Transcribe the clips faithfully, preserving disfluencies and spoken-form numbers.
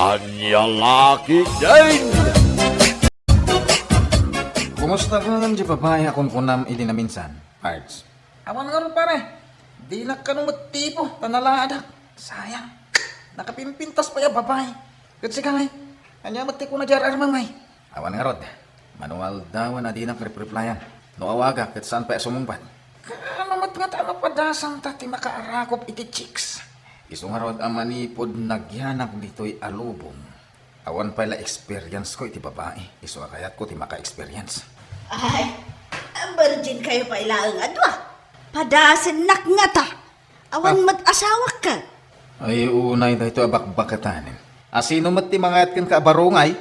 Ania la ketdin? Kumusta gayam ti babai a kunkunam idi naminsan, Pards? Awan ngarud, pare. Dinak kano met tipo ta nalaadak. Sayang. Nakapimpintas pay a babai. Ket sika ngay, ania met ti kuna diay ar-armem? Awan ngarud. Mano nga aldawen a dinak rep-replyan. No awagak ket saan pay a sumungbat. Kaano met ngata a mapadasanta ti makaarakop iti chicks? Isu ngarud a manipud nagyanak ditoy a lubong, awan pay la experience ko iti babai. Isu a kayatko ti maka-experience. Ay, virgin kayo pay laeng a dua. Padasennak ngata. Awan Ah. met asawak ka. Ay, unay daytoy a bakbaketanen. A sino met ti mangayat kenka a barungay?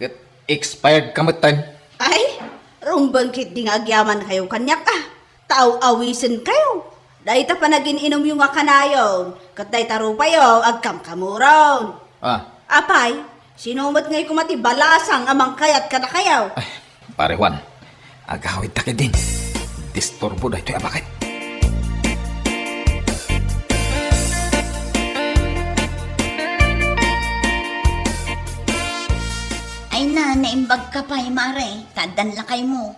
Ket expired ka metten. Ay, rumbeng ketdi nga agyaman kayo kaniak, a. Taaw-awisen kayo. Dayta panagin-inumyo nga kanayon, ket dayta rupayo agkamkamuron. Ah. Apay, sino met ngay koma ti balasang a mangkayat kadakayo? Ay, Pare Juan, agawidta ketdin. Disturbo daytoy a baket. Ay na, naimbag ka pay, Mare. Ta addan lakaymo.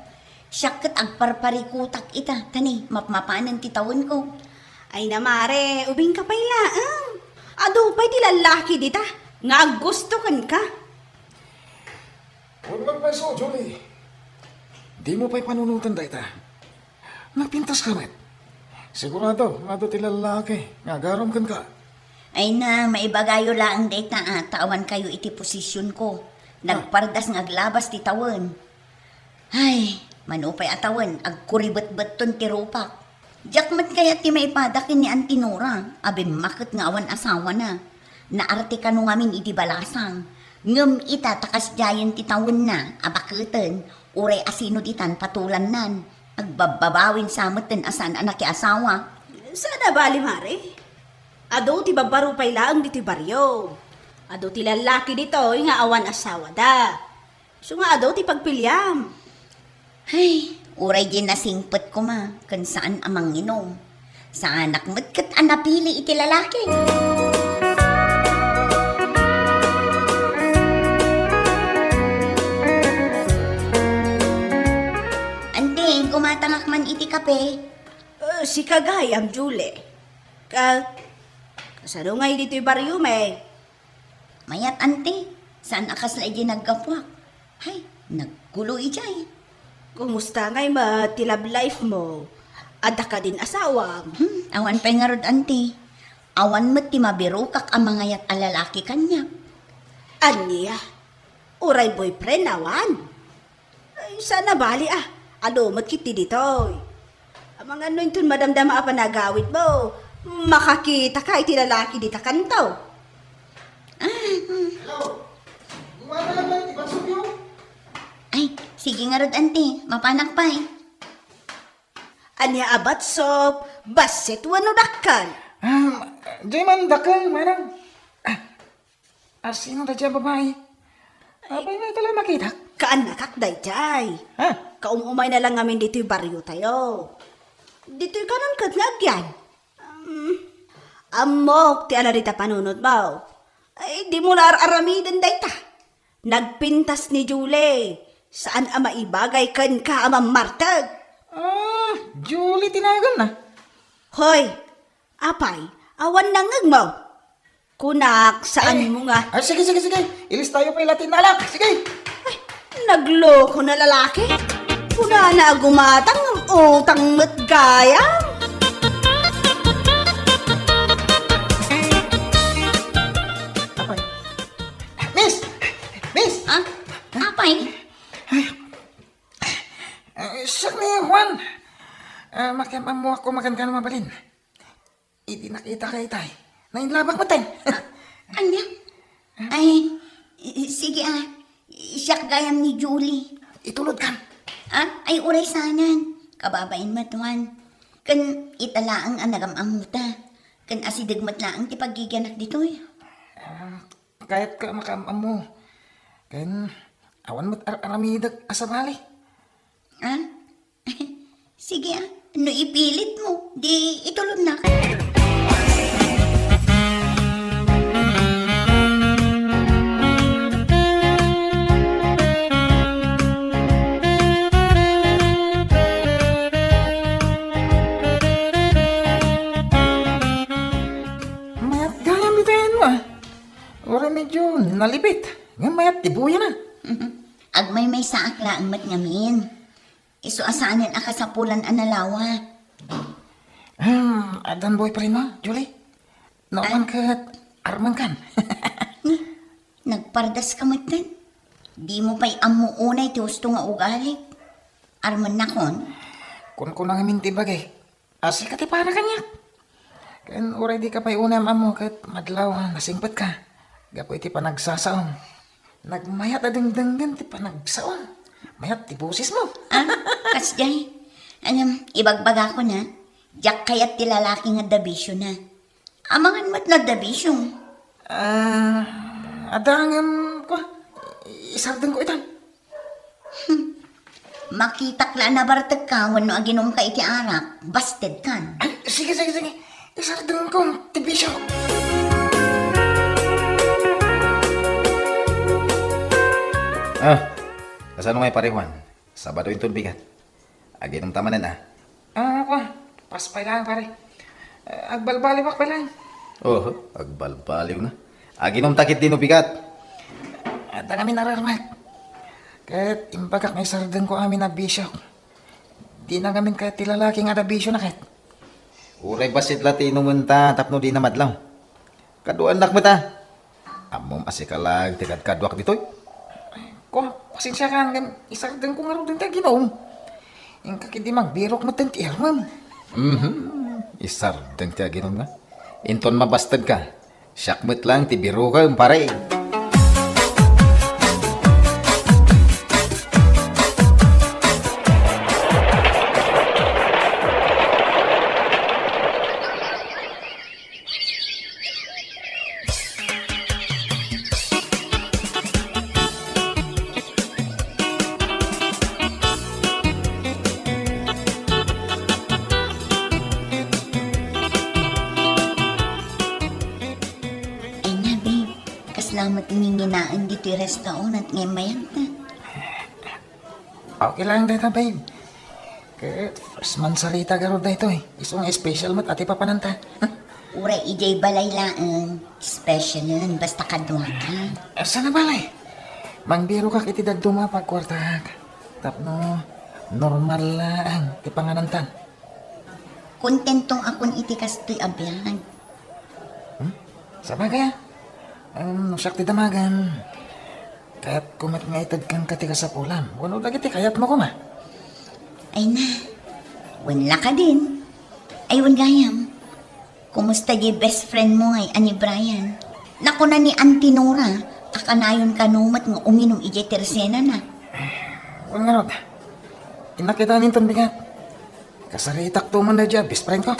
Siak ket agparparikutak ita, ta ni, mapmapanen ti tawenko. Ay na, Mare, ubingka pay laeng. Adu pay ti lallaki dita, nga aggusto kenka. Wen met pay isu, Julie. Dimo pay panunoten dayta. Nagpintas ka met. Sigurado nga adu ti lallaki nga agaram kenka. Ay na, maibagayo laeng dayta, a, ta awan kayo iti posisyonko. Ah. Nagpardas nga aglabas ti tawen. Ay, mano pay a tawen, agkuribetbetton ti rupak. Diak met kayat ti maipada ken ni Auntie Nora a bimmaket nga awan asawana. Naarte kano ngamin iti balasang. Ngem ita ta kasdiayen ti tawenna a baketen, uray asino ditan patulannan. Agbabbabawin sa metten a saan a nakiasawa. Saan a bali, Mare. Adu ti babbaro pay laeng ditoy barrio. Adu ti lallaki ditoy nga awan asawada. Isu nga adu ti pagpiliam. Ay, uray diay nasingpet koma ken saan a manginom. Saanak met ket a napili iti lalaki. Andi, gumatangak man iti kape. Eh, sika gayam, Julie. Ka-, kasano ngay ditoy barrio, me? Mayat, Auntie. Saan a kasla idiay naggapuak. Hay, naggulo idiay. Kumusta ngay met ti love life mo? Adda kadin asawam? Hmm, awan pay ngarud, Auntie. Awan met ti mabirokak a mangayat a lalaki kaniak. Ania? Uray boyfriend awan? Ay, saan a bali, a. Adu met ketdi ditoy. Amangan no inton madamdama a panagawidmo, makakitaka iti lalaki dita kanto. Ah, hmm. Hello. Gumana na ba iti batsopyo? Ay, sige ngarud, Auntie. Mapanak pay. Ania a batsop, bassit wenno dakkel? Ah, diay man dakkel, manang. Ah, asino daydiay a babai? Apay nga ita la makitak? Kaannakak daydiay. Ha? Kaum-umay na lang ngamin ditoy barrio tayo. Ditoy kanon ket nga agyan. Um, ammok ti ala dita panunotmo. Ay, dimo la ar-aramiden dayta. Nagpintas ni Julie. Saan a maibagay kenka a mammarteg. Ah, Julie ti naganna. Hoy, apay, awan nangngegmo? Kunak, saan mo nga? Ay, sige, sige, sige. Ilistayo pay la ti innalak. Sige. Ay, nagloko na lalaki. Kunana a gumatang, utang met gayam. Apay. Miss! Miss! Ah? Apay? Ay. Eh, siak ni Juan. Ah, makiam-ammoak koma kenka no mabalin. Idi nakitaka itay, nainlabak metten. Ania? Ay, i-, sige, a. Siak gayam ni Julie. Itulodkam. Ah, ay, uray saanen. Kababain met, Juan. Ken ita laeng a nagam-ammota. Ken asideg met laeng ti paggigianak ditoy. Ah, kayatka a makaam-ammo. Ken awan met ar-aramidek a sabali. Ah? Sige, a. No ipilitmo, di itulodnak. Ah, uray medyo nalipit. Ngem mayat ti buyana. Agmaymaysaak laeng met ngamin. Isu a saanen a kasapulan a nalawa. Hmm, addan boyfriend mo, Julie? Napan ket armenkan. Ni, nagpardas ka metten? Di mo pay ammo unay ti husto nga ugali. Armen nakon? Kunkuna ngamin ti bagik. Asika ti para kaniak. Ken uray di ka pay unay am-ammo ket madlaw nasingpet ka. Gapu iti panagsasaom. Nagmayat a dengdenggen ti panagsaom. Mayat ti boses mo. Ah, kasdiay. Ngem, ibagbagakon a, diak kayat ti lalaki nga adda bisiona. Amangan met no adda bisio. Ah, adda ngem, kua, isardengko itan. Hmm. Makitak la a nabartekka wenno aginumka iti arak, bastedkan. Ay, sige, sige, sige. Isardengko ti bisio. Ah, kasano ngay, Pare Juan? Sabado inton bigat. Aginumta manen, ah. Ah, kua, pas pay laeng, pare. Eh, agbalbaliwak pay laeng. Oho, agbalbaliw na. Aginumta ketdi no bigat. Adda ngamin ararmek. Ket imbagak nga isardengko amin a bisiok. Dina ngamin kayat ti lalaki nga adda bisiona ket. Uray bassit la ti inumenta tapno dina madlaw. Kaduaennak met a. Ammom a sika laeng ti kadkaduak ditoy? Kua, pasensiakan ngem isardengko ngaruden ti aginum. Inka ketdi magbirok metten ti irmem. Mhm. Isardeng ti aginum nga. Inton mabastedka, siak met laeng ti birokem, pare. Ay na, babe. Kasla met nginginaen ditoy restaurant nga immayanta. Okay lang dayta, babe. Ket first mansarita garud daytoy. Isu nga special met a ti papananta. Uray idiay balay laeng, specialen, basta kaduaka. Asa nga balay? Mangbirokak iti dadduma a pagkuartaak. Tapno normal laeng ti panganantan. Kontentong akon iti kastoy a biag. Hmm? Sabagay, ah. Em, no siak ti damagen, kayatko met nga ited kenka ti kasapulam. Wenno dagiti kayatmo koma? Ay na, wen la kadin. Ay, wen gayam. Kumusta di best friend mo ngay a ni Brian? Nakuna ni Auntie Nora a kanayon kano met nga uminum idiay tersenana. Wen ngarud, innak ita ninton bigat. Kasaritak to man daydiay a best friend ko.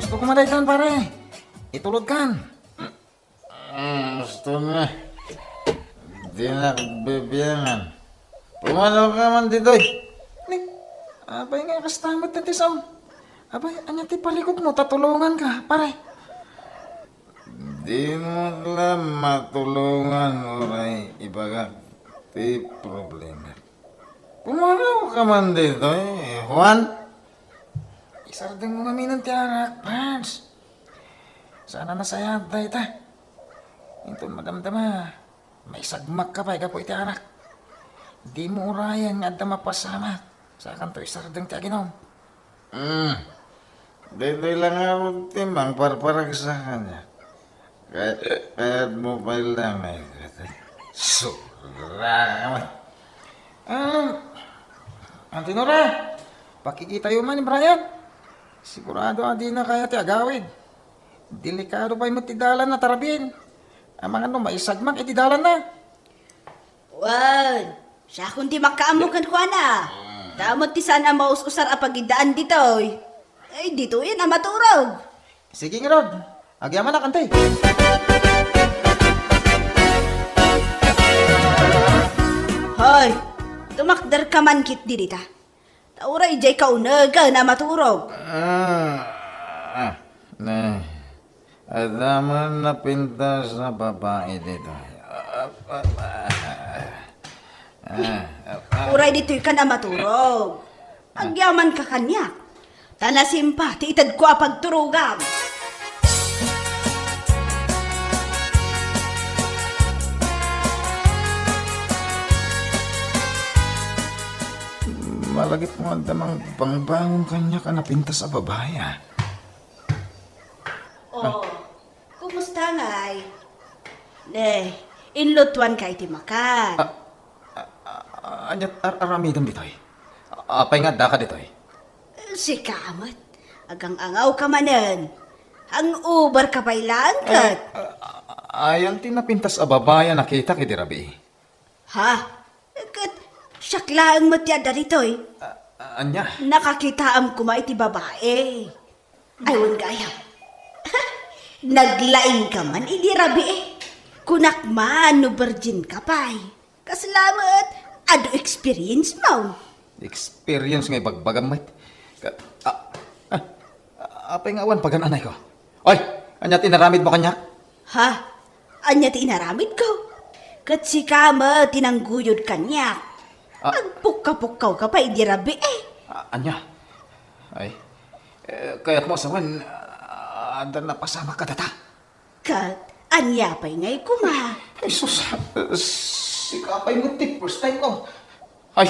Gusto ko man daytan, pare. Itulod kan. Ah, gusto na. Di na bibiangan. Pumanaw ka man ditoy. Ni, apay nga kasta met ti sam. Apay, ania ti palikot mo, tatulongan ka, pare. Di mo la matulongan uray ibagak ti problema. Pumanaw ka man ditoy, Juan. Isardeng mo ngamin ti arak, Pans. Saan a nasayaat dayta. Inton madamdama, maisagmak ka pay gapu iti arak. Di mo urayen nga adda mapasamak. Sakanto isardeng ti aginom. Hmm. Daytoy la ngarud ti mangparparagsak kaniak. Kay-, kayat mo pay la nga ikat. Sobra ka man. Um, Auntie Nora, pakikitayo man ni Brian. Sigurado a dina kaya ti agawid. Delikado pay met ti dalan a tarabin. Amangan no maisagmak iti dalan na. Wen, siakon ti makaammo kenkuana. Damo ti saan a maus-usar a pagiddaan ditoy. Ay, ditoyen a maturog. Sige ngarud. Agyamanak, Auntie. Hoy, tumakder ka man ketdi dita. Ta uray idiay kaunegen a maturog. Ah, ah, ne. Adda man napintas a babai ditoy. Ah, ah, ah. Ah, ah, ah. Uray ditoy kan a maturog. Agyaman ka kaniak. Ta nasimpa ti itedko a pagturogam. Malagipmo adda mang-, bangbangon kaniak a napintas a babai, a. Oh, kumusta ngay? Ne, inlutuanka iti makan. Ah, ah, ah, ania ti ar-, aramidem ditoy? Apay nga addaka ditoy? Sika met, agang-angawka manen. Hangover ka pay laeng ket. Ay, ah, ah, ayan ti napintas a babai a nakitak idi rabii. Ha? Ket siak laeng met ti adda ditoy. Ah, ah, ania? Nakakitaam koma iti babai. Ay, wen gayam. Naglaingka man idi rabii. Kunak man no virgin ka pay. Kasla met, adu experience mo. Experience nga ibagbagam met. Ka-, ah, ah, apay nga awan pagan-anayko? Oy, ania ti inaramidmo kaniak? Ha? Ania ti inaramidko? Ket sika met ti nangguyod kaniak. Ah. Agpukkapukkawka pay idi rabii. Ah, ania? Ay, eh, kayatmo a sawen, ah, adda napasamak kadata? Ket ania pay ngay koma? Ay, sus, sika pay met ti first time ko. Ay,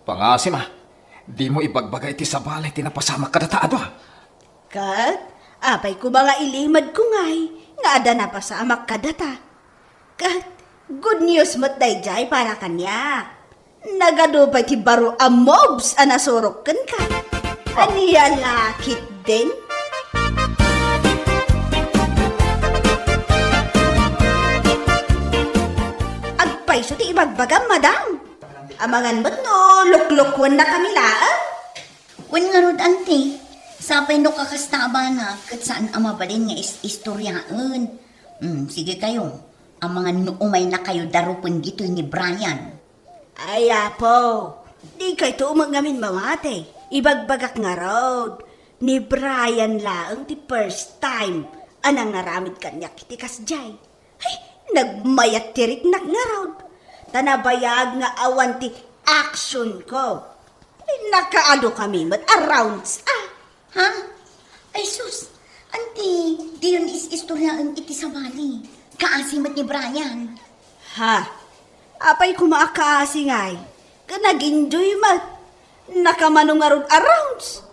pangasim a, dimo ibagbaga iti sabali ti napasamak kadata a dua. Ket apay koma nga ilimedko ngay nga adda napasamak kadata? Ket good news met daydiay para kaniak. Nagadu pay ti baro a moves a nasurok kenka. Ania la ketdin? Agpayso ti ibagbagam, madam. Amangan met no luklukennakami laeng. Wen ngarud, anti, sapay no kakasta a banag ket saan a mabalin nga is-istoriaen. Hmm, sige kayo. Amangan no umaynakayo darupen ditoy ni Brian. Ay, Apo, dikayto met ngamin mamati. Ibagbagak ngarud, ni Brian laeng ti first time a nangaramid kaniak iti kasdiay. Ay, nagmayat ti riknak ngarud. Ta nabayag nga awan ti action ko. Ay, nakaadu kami met a rounds, a. Ha? Ay sus, anti, diyon is-istoryaen iti sabali. Kaasi met ni Brian. Ha? Apay koma a kaasi ngay? Ket nag-enjoy met. Nakamano ngarud a rounds?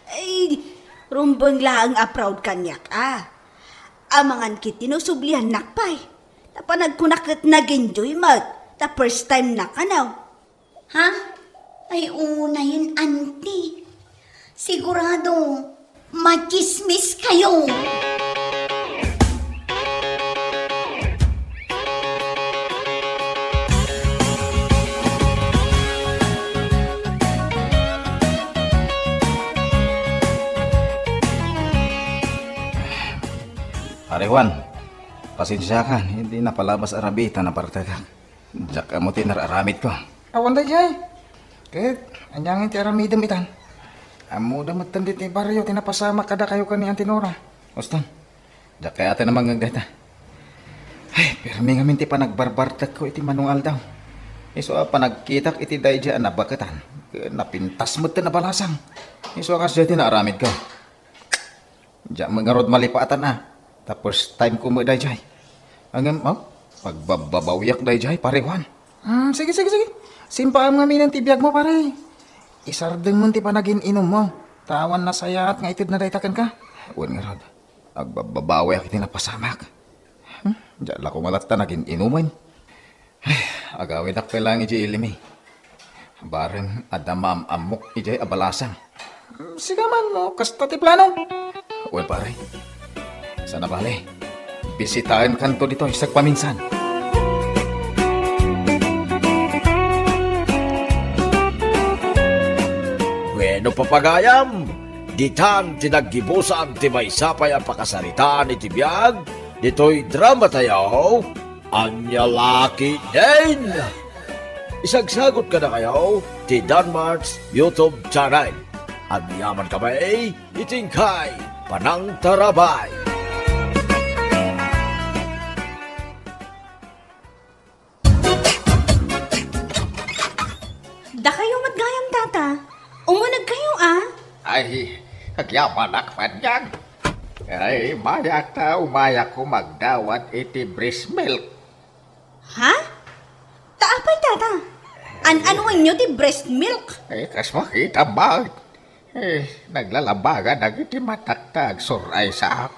Ay, rumbeng laeng a proud kaniak, a. Amangan ketdi no subliannak pay. Ta panagkunak ket nag-enjoy met. Ta first time na kano. Ha? Ay, unayen, anti. Sigurado, machismis kayo. Pare Juan, pasensiakan, idi napalabas a rabii ta nabartekak. Diak ammo ti inar-aramidko. Awan daydiay. Ket, ania ngay ti aramidem itan? Ammoda metten ditoy barrio ti napasamak kadakayo ken ni Auntie Nora. Uston, diak kayat a mangngeg dayta. Ay, pirmi ngamin ti panagbarbartekko iti mano nga aldaw. Isu a panagkitak iti daydiay a nabaketan, ket napintas metten a balasang. Isu a kasdiay ti naaramidko. Diak met ngarud malipatan a. Ta first time ko met daydiay. Ngem, oh, pagbabbabawiak daydiay, Pare Juan. Hmm, sige, sige, sige. Simpaam ngamin ti biagmo, pare. Isardengmon ti panagin-inummo. Ta awan nasayaat nga itedna dayta kenka. Wen ngarud, agbabbabawiak iti napasamak. Hmm, diak la koma latta nagin-inumen. Ay, agawidak pay laeng idiay ilimi. Bareng adda maam-ammok idiay a balasang. Sika man, no kasta ti plano. Wen, pare. Sana bale, bisitaenkanto ditoy sagpaminsan. Bueno, papagayam, ditan ti naggibusan ti maysa pay a pakasaritaan iti biag ditoy drama tayo. Ania la ketdin? Isagsagot kadakayo ti Danmart's YouTube channel. Agyaman kami iti inkay panangtarabay. Dakayo met gayam, tata. Umuneg kayo, a? Ay, agyamanak, Panyang. Ay, mayak ta umayak ko magdawat iti breast milk. Ha? Ta apay, tata? An-anuenyo ti breast milk? Eh, kas makita met. Eh, naglalabaga dagiti matak ta agsuray saak.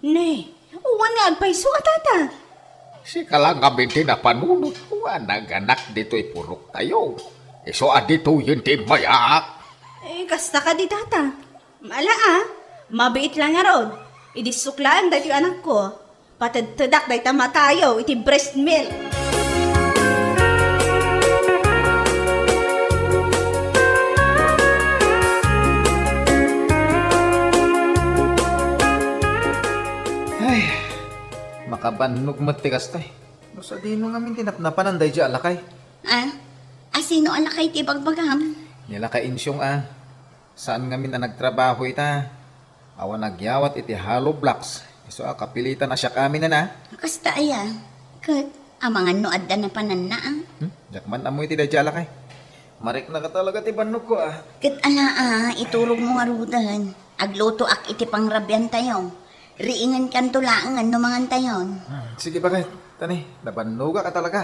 Ne, wen nga agpayso a, tata? Sika la ngamin ti napanunotko a naganak ditoy puroktayo. Isu a ditoyen ti immayak. Eh, kasta kadi, tata? Mala a, mabiit la ngarud. Idissok laeng daytoy anakko. Patedtedak dayta matayo iti breast milk. Ay, makabannog met ti kasta. No sadino ngamin ti napnapanan daydiay a lakay? Ah? Asino a lakay ti bagbagam? Ni lakay Insyong a. Saan ngamin a nagtrabaho ita. Awan agyawat iti hollow blocks. Isu a kapilitan a siak amin a. Kasta aya. Ket amangan no adda napananna a. Hmm? Diak man ammo iti daydiay a lakay. Marikna ka talaga ti bannogko a. Ket ala a, iturogmo ngaruden. Aglutoak iti pangrabiantayo. Riingenkanto laengen no mangantayon. Hmm, sige, baket. Tani, nabannogak a talaga.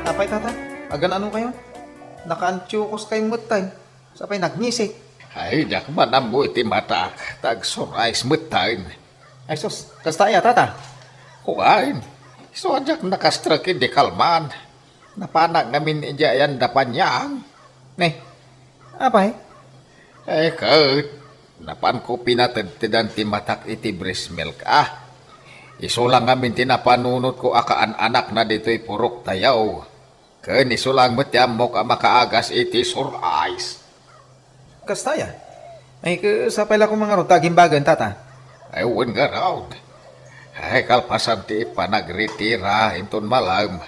Apay, tata? Agan-ano kayo? Nakaantiokos kayo metten. Sapay nagnisik. Ay, diak man ammo iti matak. Tag-sore eyes metten. Ay sus, kasta aya, tata? Kuan, isu a diak nakastrek idi kalman. Napanak ngamin idiay ayan da Panyang. Ne, apay? Eh, ket, napanko pinatedtedan ti matak iti breast milk, ah. Isu la ngamin ti napanunotko a kaan-anakna ditoy puroktayo. Ken isu lang met ti ammok a makaagas iti sore eyes. Kasta aya? Ay, ke-, sapay la koma ngarud ta agimbagen, tata? Ay, wen ngarud. Ay, kalpasan ti ipanagritira inton malem,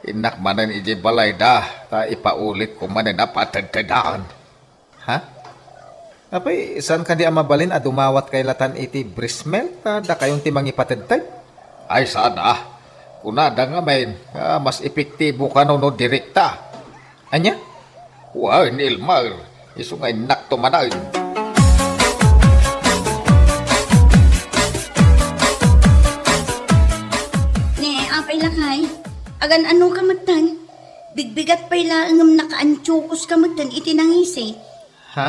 innak manen idiay balayda ta ipaulitko manen a patedtedan. Ha? Apay, saan kadi a mabalin a dumawat kay latan iti breast milk ta dakayon ti mangipatedted? Ay, saan a. Kunada ngamin a mas epektibo kano no direkta. Ania? Wen, Elmer, isu nga innakto manen. Ne, apay lakay? Agan-ano ka metten? Bigbigat pay laeng ngem nakaantiokos ka metten iti nangisi. Ha?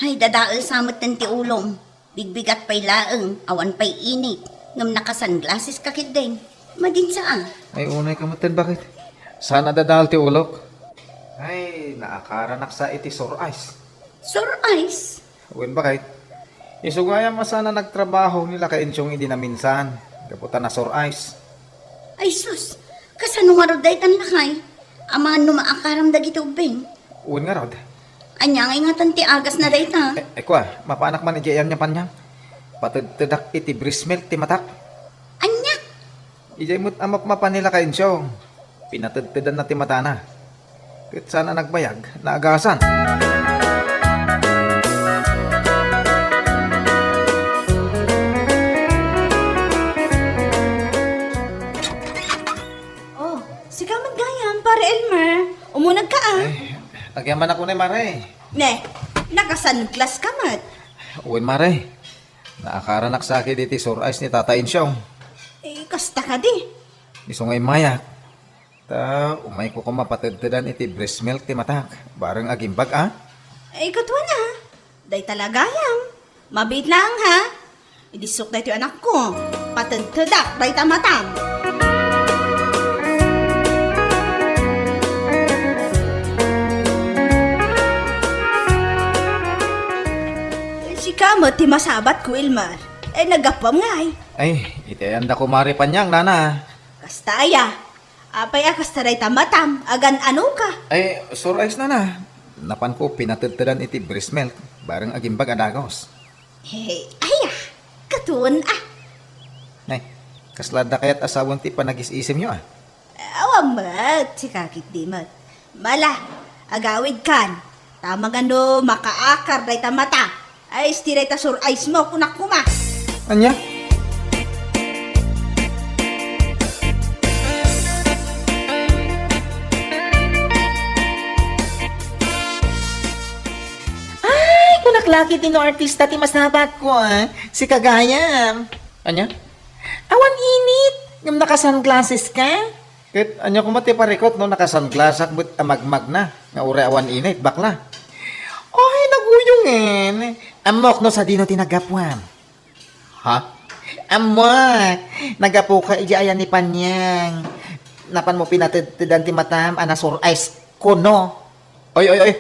Hay, dadael sa metten ti ulom. Bigbigat pay laeng, awan pay init, ngem naka-sunglasses ka ketdin. Madinsa a. Ay, unay ka metten, baket? Saan a dadael ti ulok? Ay, naakaranak sa iti sore eyes. Sore eyes? Wen, baket. Isu gayam a saan a nagtrabaho ni lakay Insyong idi naminsan, gapu ta na-sore eyes. Ay sus, kasano ngarud daytan lakay? Amangan no maakaram dagiti ubbing. Wen ngarud. Ania nga ingatan ti agasna dayta? Eh, eh, kua, mapanak man idiay ayan da Panyang. Patedtedak iti breast milk ti matak. Ania? Idiay met a mapmapan ni lakay Insyong. Pinatedtedanna ti matana. Ket saan a nagbayag, naagasan. Oh, sika met gayam, Pare Elmer. Umunegka a. Ay, agyamanak unay, Mare. Ne, naka-sunglass ka met. Wen, Mare. Naakaranak sa ketdi ti sore eyes ni Tata Insyong. Eh, kasta kadi. Isu nga immayak. Ta, umayko koma patedtedan iti breast milk ti matak. Bareng agimbag a. Eh, ket wen a. Dayta la gayam. Mabiit laeng, ha? Idissok daytoy anakko. Patedtedak dayta matam. Sika met ti masabatko, Elmer. Eh, naggapuam ngay? Ay, iti ayan da ko, Mare Panyang, nana. Kasta aya. Apay a kasta dayta matam, agan-ano ka? Ay, sore eyes, nana. Napanko pinatedtedan iti breast milk, bareng agimbag a dagus. Hey, aya, katon a. Nay, kasla adda kayat a sawen ti panagis-isimyo a? Awan met, sika ketdi met. Mala, agawidkan. Ta amangan no makaakar dayta mata. Ay, isti dayta sore eyes mo, kunak koma. Ania? Aki ti no artista ti masabatko, ah. Sika gayam. Ania? Awan init. Ngem naka-sunglasses ka? Ket ania koma ti parikut no naka-sunglassak met a magmagna nga uray awan init, bakla? Ay, naguyongen. Ammok no sadino ti naggapuam. Ha? Ammok, naggapuka idiay ayan ni Panyang. Napanmo pinatedtedan ti matam a nasur-ice kuno. Oy, oy, oy.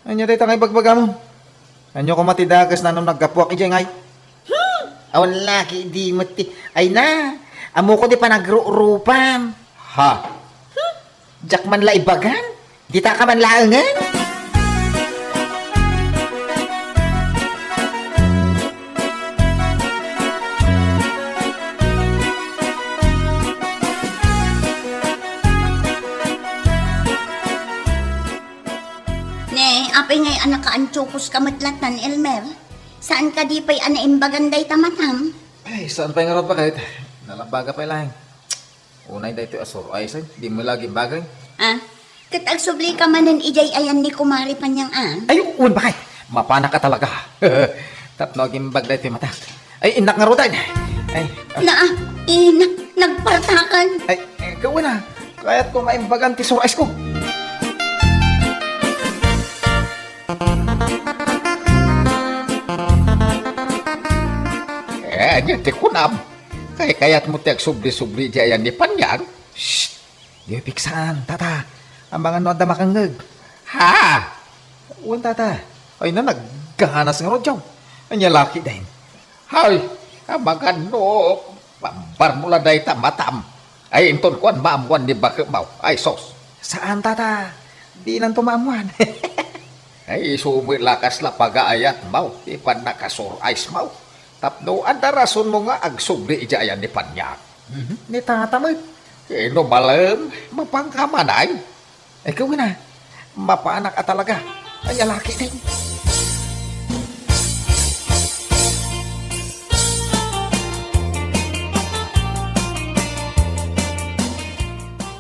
Ania dayta nga ibagbagam? Ania koma ti dakes no naggapuak idiay ngay? Hmm, awan laki idi met ti, ay na, ammok ti panagrukrupam. Ha? Hmm, diak man la ibagan, dita ka man laengen? Ne, apay ngay a nakaantiokos ka met lattan, Elmer? Saan kadi pay a naimbagan dayta matam? Ay, saan pay ngarud, baket? Nalabaga pay laeng. Unay daytoy a sur-ice, ay, di mo lagi bagay. Ah, ket agsubli ka manen idiay ayan ni Kumare Panyang, ah? Ay, wen, baket. Mapanak a talaga. Tapno agimbag daytoy matak. Ay, innak ngaruden. Ay, ah. Naa, ina, nagpartakan. Ay, eh, gawin na. Kayat ko maimbagan ti sur-ice ko. Eh, ania ti kunam? Kaykayatmo ti agsubli-subli idiay ayan ni Panyang? Shh! Di piksaan, tata. Amangan no adda makangngeg. Ha? Wen, tata. Ay na, nagganas ngarud, jaw. Ania laki dayn? Hay, amangan no, pambar mo la dayta matam. Ay, inton kuan, maammuan ni baketmaw. Ay, sos. Saan, tata. Dinanto maammuan. Ay, isu met la kasla pagaayatmaw, ti pannakasur-ice-maw. Tapno adda rasonmo nga agsubli idiay ayan ni Panyang. Mhm. Ni tata met. Ino malem, mapanka man ay. Ikaw na, mapanak a talaga. Ay, alaki din.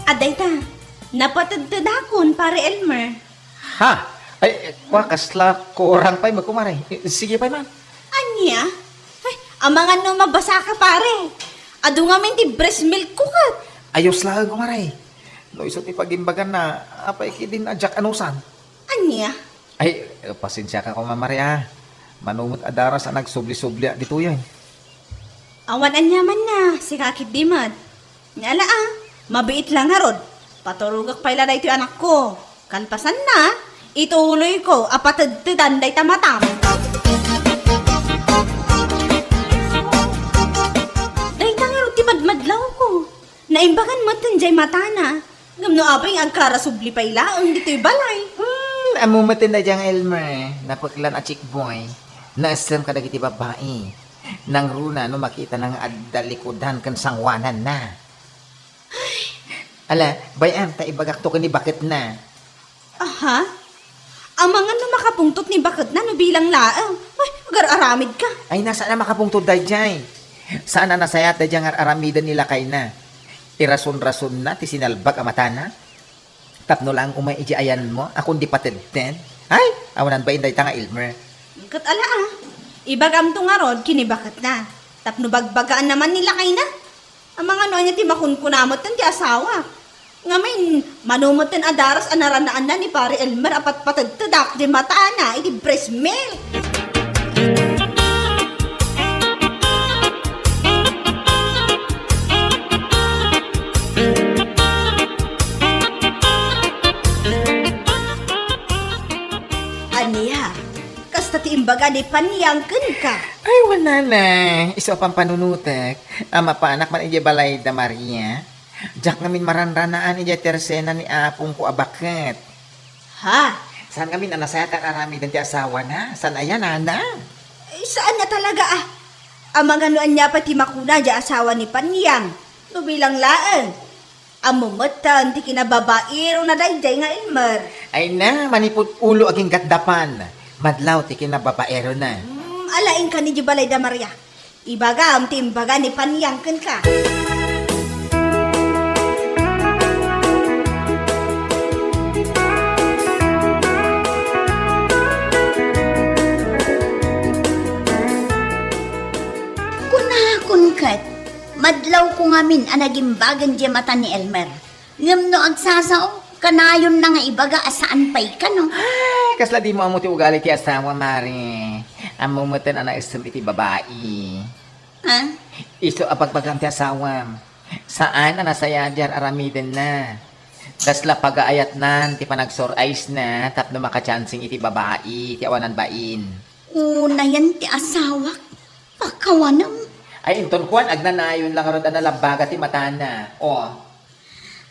Adayta, napatedtedakon, Pare Elmer. Ha? Ay, kua, kasla kurang pay met, kumare. Sige pay man. Ania? Ay, amangan no mabasa ka, pare. Adu ngamin ti breast milk ko ket. Ayos laeng, kumare. No isu ti pagimbaganna, apay kidin a diak anusan. Ania? Ay, pasensiaka koma, Maria. Mano met a daras a nagsubli-subliak ditoyen. Awan aniamanna, sika ketdi met. Nia la a, mabiit la ngarud. Paturogak pay la daytoy anakko. Kalpasanna, ituloyko a patedtedan dayta matam. Dayta ngarud ti madmadlawko. Naimbagan met diay matana. Ngem no apay nga agkarasubli pay laeng ditoy balay. Hmm, ammo met daydiay nga Elmer, napeklan a chick boy. Naessem kadagiti babbai. Nangruna no makitana nga adda likudan ken sangoananna. Ala, bay-am ta ibagakto ken ni baketna. Aha? Amangan no makapungtot ni baketna no bilang laeng. Ay, agar-aramidka. Ay, na, saan a makapungtot daydiay. Saan a nasayaat daydiay nga ar-aramiden ni lakayna. Irason-rasonna ti sinalbag a matana. Tapno laeng umay idiay ayanmo, a kundi patedted. Ay, awanan bain dayta nga Elmer. Ket ala a, ibagamto ngarud ken ni baketna. Tapno bagbagaanna man ni lakayna. Amangan no ania ti makunkuna metten ti asawak. Ngamin, mano metten a daras a naranaanna ni Pare Elmer a patpatedtedak diay matana iti breast milk. Ania? Kasta ti imbaga ni Panyang kenka? Ay, wen, nanay. Isu a pampanunotek a mapanak man idiay balay da Maria. Diak ngamin maranranaan idiay tersena ni apongko a baket. Ha? Saan ngamin a nasayaat nga ar-aramiden ti asawana? Saan aya, nana? Eh, saan a talaga, ah. Amangan no ania pay ti makuna diay asawa ni Panyang. No bilang laeng. Ammo metten ti kinababaerona daydiay nga Elmer. Ay na, manipud ulo agingga dapan. Madlaw ti kinababaerona. Hmm, ala, inka idiay balay da Maria. Ibagam ti imbaga ni Panyang kenka. amin a nagimbagen diay mata ni Elmer. Ngem no agsasao, kanayonna nga ibaga a saan pay kano. Ay, kasla dimo ammo ti ugali ti asawa, Mare. Ammom metten a naessem iti babai. Ha? Isu a bagbagam ti asawam. Saan a nasayaat diay ar-aramidenna. Kasla pagaayatnan ti panagsur-eyes-na tapno makachancing iti babai ti awanan bain. Unayen ti asawak. Pakawanem. Ay, inton kuan, agnanayon la ngarud a nalabbaga ti matana. O.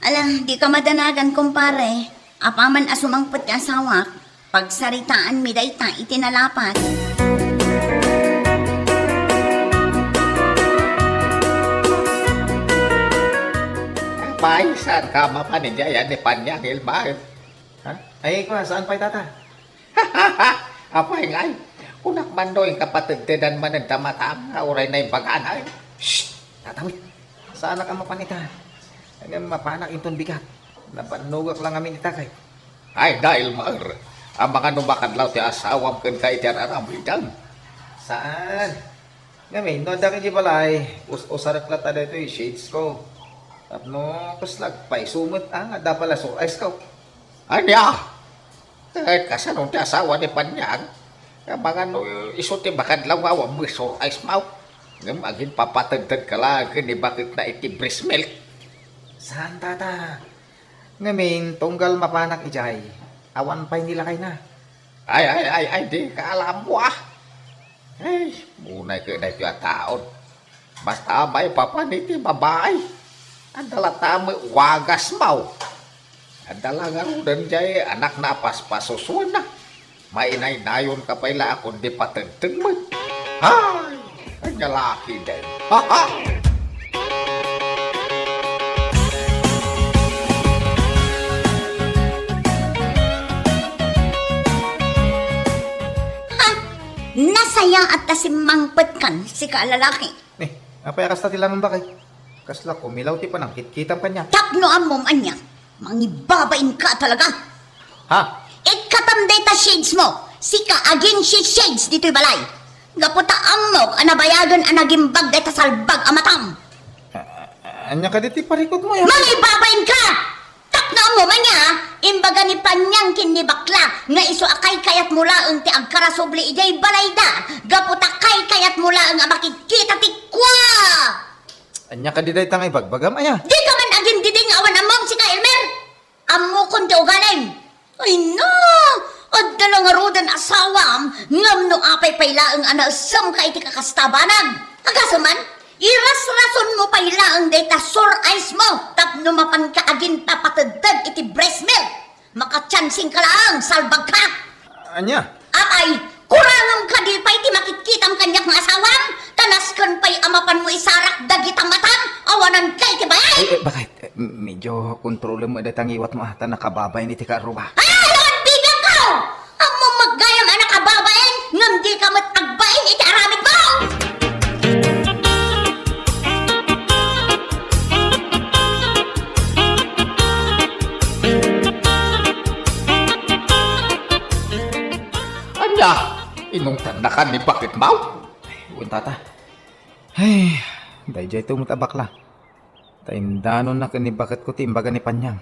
Ala, dika madanagan, kumpare. Apaman a sumangpet ti asawak, pagsaritaanmi dayta iti nalapat. Apay, saanka a mapan idiay a ni Panyang, Elmer? Ha? Ay, kua, saan pay, tata? Apay ngay, kunak man no, inka patedtedan manen ta matam nga uray naimbagana. Shh! Tatawid. Saanak a mapan ita. Ngem mapanak inton bigat. Napannogak la ngamin ita kay. Ay, Elmer, amangan no makadlaw ti asawam kenka iti ar-aramidem. Saan? Ngamin, no adda ka iti balay, us-usarek latta daytoy shades ko. Tapno kasla agpayso met, a, nga adda pay la sur-eyes ko. Ania? Ket kasano ti asawa ni Panyang? Amangan no isu ti makadlaw nga awan met sur-eyes-mo. Ngem aginpapatedtedka laeng ken ni baketna iti breast milk. Saan, tata? Ngamin, tunggal mapanak idiay, awan pay ni lakayna. Ay, ay, ay, ay, dika ala ammo, a. Ay, unay ket daytoy a taon. Basta maipapan iti babai. Adda latta met wagasmo. Adda la ngaruden diay anakna a paspasusuenna. Mainaynayonka pay la a kundi patedtedmo. Ay, ania la ketdin. Ha, ha! Ha! Nasayaat ta simmangpetkan, sika a lalaki. Eh, apay a kasta ti langanba kay? Kasla kumilaw ti panangkitkitam kaniak. Tapno ammom ania, mangibabainka talaga. Ha? Ikkatam dayta shades mo, sika agin shades ditoy balay. Gapu ta ammok a nabayagen a nagimbag dayta salbag a matam. A-, a-, ania kadi ti parikutmo, ya? Mangibabainka! Tapno ammom ania, imbaga ni Panyang ken ni Bakla nga isu a kaykayatmo laeng ti agkarasubli idiay balayda, gapu ta kaykayatmo laeng a makitkita ti kua! Ania kadi dayta nga ibagbagam, aya? Dika man agin didi nga awan ammom, sika, Elmer! Ammokon ti ugalim! Ay na! Adda la ngaruden asawam, ngem no apay pay laeng a naessemka iti kakasta a banag. Agasem man, irasrasonmo pay laeng dayta sur-eyes-mo tapno mapanka aginpapatedted iti breast milk. Makachancingka laeng, salbagka! Ania? Apay, kurangem kadi pay ti makitkitam kaniak nga asawam? Ta nasken pay a mapanmo isarak dagita matam, awananka iti balay! Eh, eh, bakit? Eh, medyo kontrolem met dayta ngiwatmo, a, ta nakababain iti kaarruba. Ay, awan bibiangko! Ammom met gayam a nakababain, ngem dika met agbain iti aramidmo! Ania? Inungtannaka ni baketmo? Wen, tata. Ay, daydiay tumot a bakla. Ta indanonna ken ni baketko ti imbaga ni Panyang.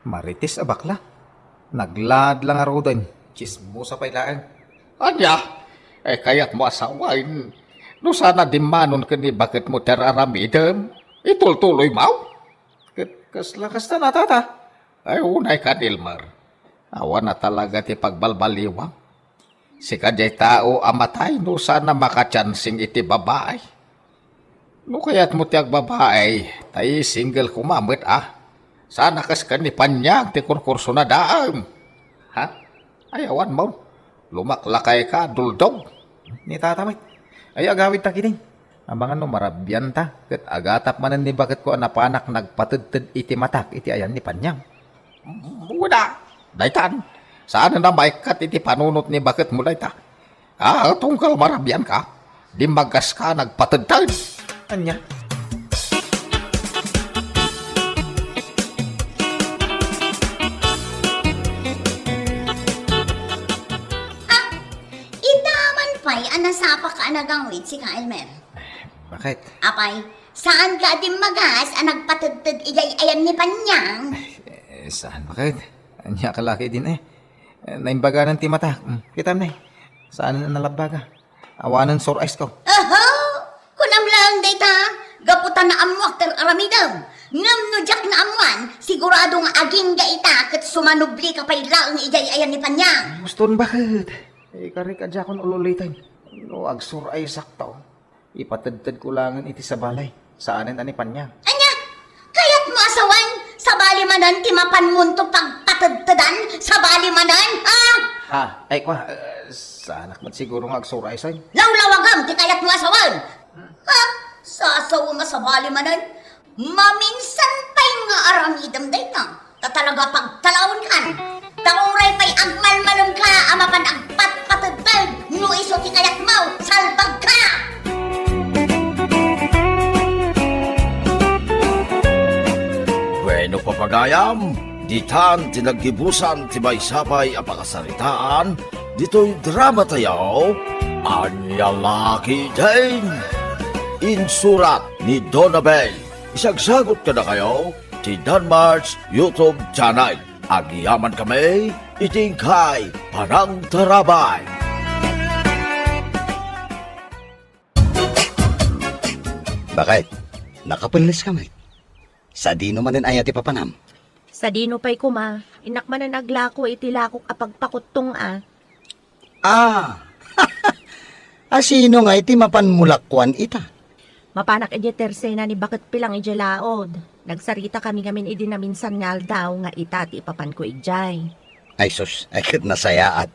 Marites a bakla. Naglaad la ngaruden. Tsismosa pay laeng. Ania? Eh, kayatmo a sawen no saan a dimmanon ken ni baketmo ti ar-aramidem? Itultuloymo? Ket kasla kasta, tata? Ay, unay kan, Elmer. Awan a talaga ti pagbalbaliwam. Sika diay tao a matay no saan a makachancing iti babai. No kayatmo ti agbabai, ta single koma met, a. Saan a kas ken ni Panyang ti kurkursona daem. Ha? Ay, awanmo. Lumaklakayka, duldog. Ni tata met. Ay, agawidta ketdin. Amangan no marabianta, ket agatap manen ni baketko a napanak nagpatedted iti matak iti ayan ni Panyang. Wen a, daytan, saanen a maikkat iti panunot ni baketmo dayta. A, tunggal marabianka, dimmagaska nagpatedted. Ania? Ah, ita man pay a nasapaka a nagawid, sika, Elmer. Bakit? Apay, Saanka a dimmagas a nagpatedted idiay ayan ni Panyang? Eh, saan, baket? Ania ka laki din, eh. Eh, naimbaganan ti matak. Hmm, kitam, ne. Saan a nalabbaga? Awanen sore eyes ko. Aha! Kunam laeng dayta, gapu ta naammoak ti ar-aramidem. Ngem no diak naammoan, sigurado nga agingga ita ket sumanublika pay laeng idiay ayan ni Panyang. Uston, baket? Eh, karik a diakon ul-uliten. No agsore eyes-akto, ipatedtedko laengen iti sabali. Saanen a ni Panyang. Ania? Kayatmo a sawen? Sabali manen ti mapanmonto pagpatedtedan? Sabali manen, ha? Ha? Ay, kua, eh, saanak met siguro nga agsore eyes-en. Lawlawagem ti kayatmo a sawen. Ha? Sasawem a sabali manen? Maminsan pay nga aramidem dayta. Ta talaga pagtalaonkan. Ta uray pay agmalmalemka a mapan agpatpatedted no isu ti kayatmo, salbagka! Bueno, papagayam, ditan ti naggibusan ti maysa pay a pakasaritaan ditoy drama tayo, Ania Laki Jane. Insurat ni Donabel. Isagsagot kadakayo ti Danmar's YouTube channel. Agyaman kami iti inkay panangtarabay. Baket, nakapelles ka met? Sadino manen aya ti papanam? Sadino pay koma, innak manen aglako iti lakok a pagpakuttong a. Ah! Asino ngay ti mapan mulakuan ita? Mapanak idiay tersena ni Baket Pilang idiay laod. Nagsaritakami ngamin idi naminsan nga aldaw nga ita ti ipapanko idiay. Ay sus, ay ket nasayaat.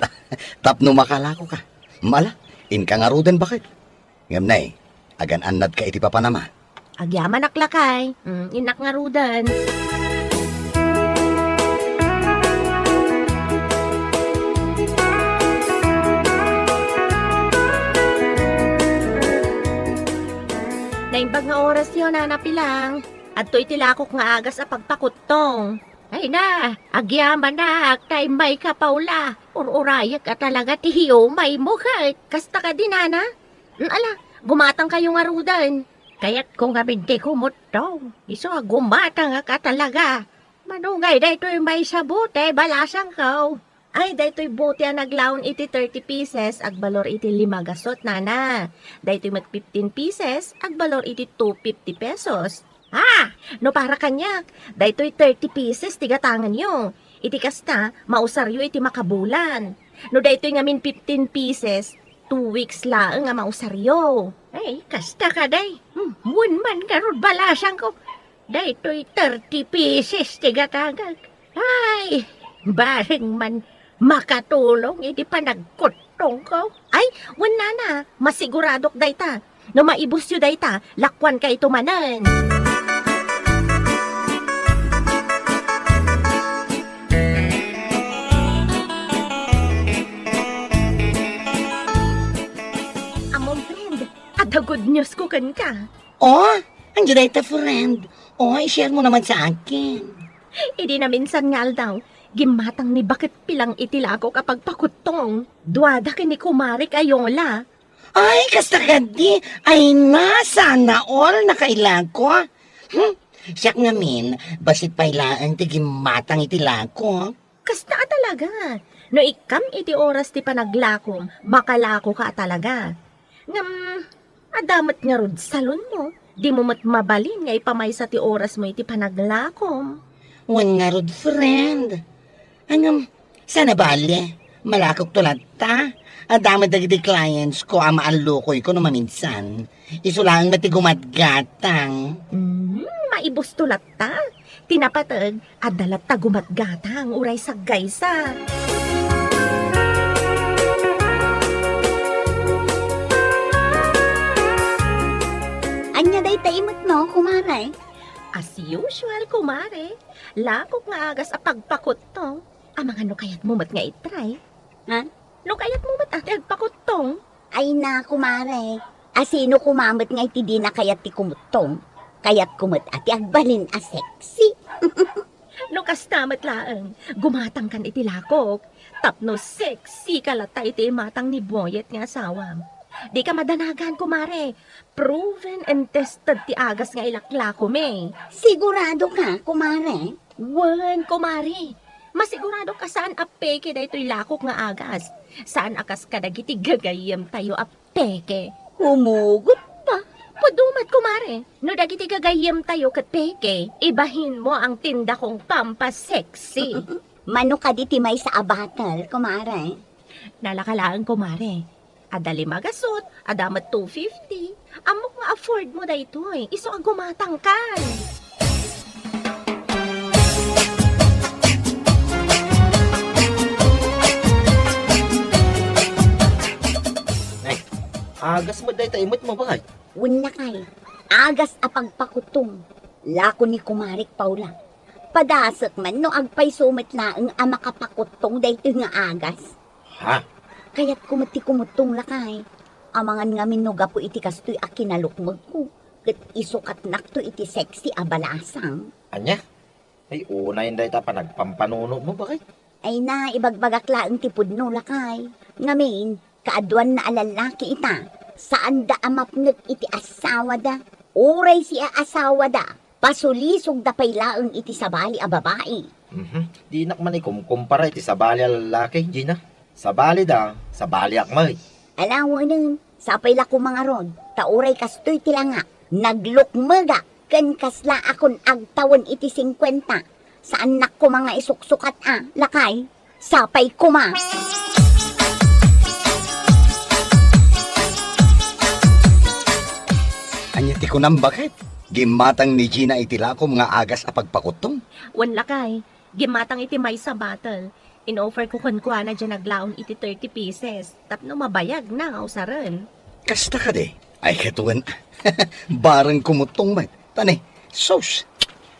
Tapno makalakoka. Mala, inka ngaruden, baket. Ngem nay, agan-annadka iti papanam a. Agyamanak lakay. Mm, innak ngaruden. Naimbag nga orasyo, Nana Pilang. Adtoy ti lakok nga agas a pagpakuttong. Ay na, agyamanak, ta immayka Paula. Ur-urayek a talaga ti hiumaymo ket. Kasta kadi, Nana? Mm, ala, gumatangkayo ngaruden. Kayatko ngamin ti kumuttong. Isu a gumatangak a talaga. Mano ngay daytoy maysa bote, balasangko? Ay, daytoy bote a naglaon iti thirty pieces, agbalor iti lima gasut, Nana. Daytoy met fifteen pieces, agbalor iti two fifty pesos. Ah, no para kaniak, daytoy thirty pieces ti gatanganyo. Iti kasta, mausaryo iti makabulan. No daytoy ngamin fifteen pieces, two weeks laeng a mausaryo. Ay, kasta kadi. Hmm, wen man ngarud balasangko. Daytoy thirty pieces ti gatangak. Ay, bareng man makatulong iti panagkuttongko. Ay, wen, Nana, masiguradok dayta. No maibusyo dayta, lakuankayto manen. Ammom, friend, adda good news ko kenka. Oh, ania dayta, friend? Oh, i-share mo naman sa akin. Idi naminsan nga aldaw, gimmatang ni Baket Pilang iti lakok a pagpakuttong. Duada ken ni kumarek a Yola. Ay, kasta kadi. Ay na, sana all nakailako. Hmm? Siak ngamin, bassit pay laeng ti gimmatang iti lakok. Kasta a talaga. No ikkam iti oras ti panaglakom, makalakoka a talaga. Ngem, adda met ngarud salonmo, dimo met mabalin nga ipamaysa ti orasmo iti panaglakom. Wen ngarud, friend. Ngem, saan a bale, malakokto latta. Adda met dagiti clients ko a maallukoyko no maminsan. Isu laeng met ti gumatgatang. Hmm, maibusto latta. Ti napateg, adda latta gumatgatang uray saggaysa. Ania dayta imetmo, kumare? As usual, kumare. Lakok nga agas a pagpakuttong. Amangan no kayatmo met nga itry. Ha? No kayatmo met a ti agpakuttong. Ay na, kumare. Asino koma met nga iti dina kayat ti kumuttong? Kayatko met a ti agbalin a sexy. No kasta met laeng, gumatangkan iti lakok. Tapno sexy ka latta iti imatang ni Boyet nga asawam. Dika madanagan, kumare. Proven and tested ti agas nga ilaklako mi. Sigurado ka, kumare? Wen, kumare. Masigurado ka saan a peke daytoy lakok nga agas. Saan a kas kadagiti gagayyemtayo a peke. Humugot pa. Pudno met, kumare. No dagiti gagayyemtayo ket peke, ibahinmo ang tindakong pampasexy. Mano kadi ti maysa a bottle, kumare? Nalaka laeng, kumare. Adda lima gasut, adda met two fifty. Ammok nga afford mo daytoy. Isu a gumatangkan. Ay, agas met dayta imet mo, bay. Wen, lakay, agas a pagpakuttong. Lako ni kumarek Paula. Padasek man no agpayso met laeng a makapakuttong daytoy nga agas. Ha? Kayatko met ti kumuttong, lakay. Amangan ngamin no gapu iti kastoy a kinalukmegko, ket isukatnakto iti sexy a balasang. Ania? Ay, unayen dayta panagpampanunotmo, bay. Ay na, ibagbagak laeng ti pudno, lakay. Ngamin, kaaduanna a lallaki ita, saanda a mapnek iti asawada. Uray siaasawada, pasulisogda pay laeng iti sabali a babai. Mhm. Dinak man ikumkumpara iti sabali a lallaki, Gina. Sabalida, sabaliak met. Ala, wen, sapay la koma ngarud, ta uray kastoy ti langak, naglukmegak ken kasla a kun agtawen iti singkuenta. Saannak koma nga isuksukat a, lakay. Sapay koma. Ania ti kunam, baket? Gimmatang ni Gina iti lakom nga agas a pagpakuttong? Wen, lakay, gimmatang iti maysa bottle. In-offer ko kenkuana diay naglaon iti thirty pieces tapno mabayagna nga usaren. Kasta kadi? Ay, ket wen. Bareng kumuttong met. Tani, sus!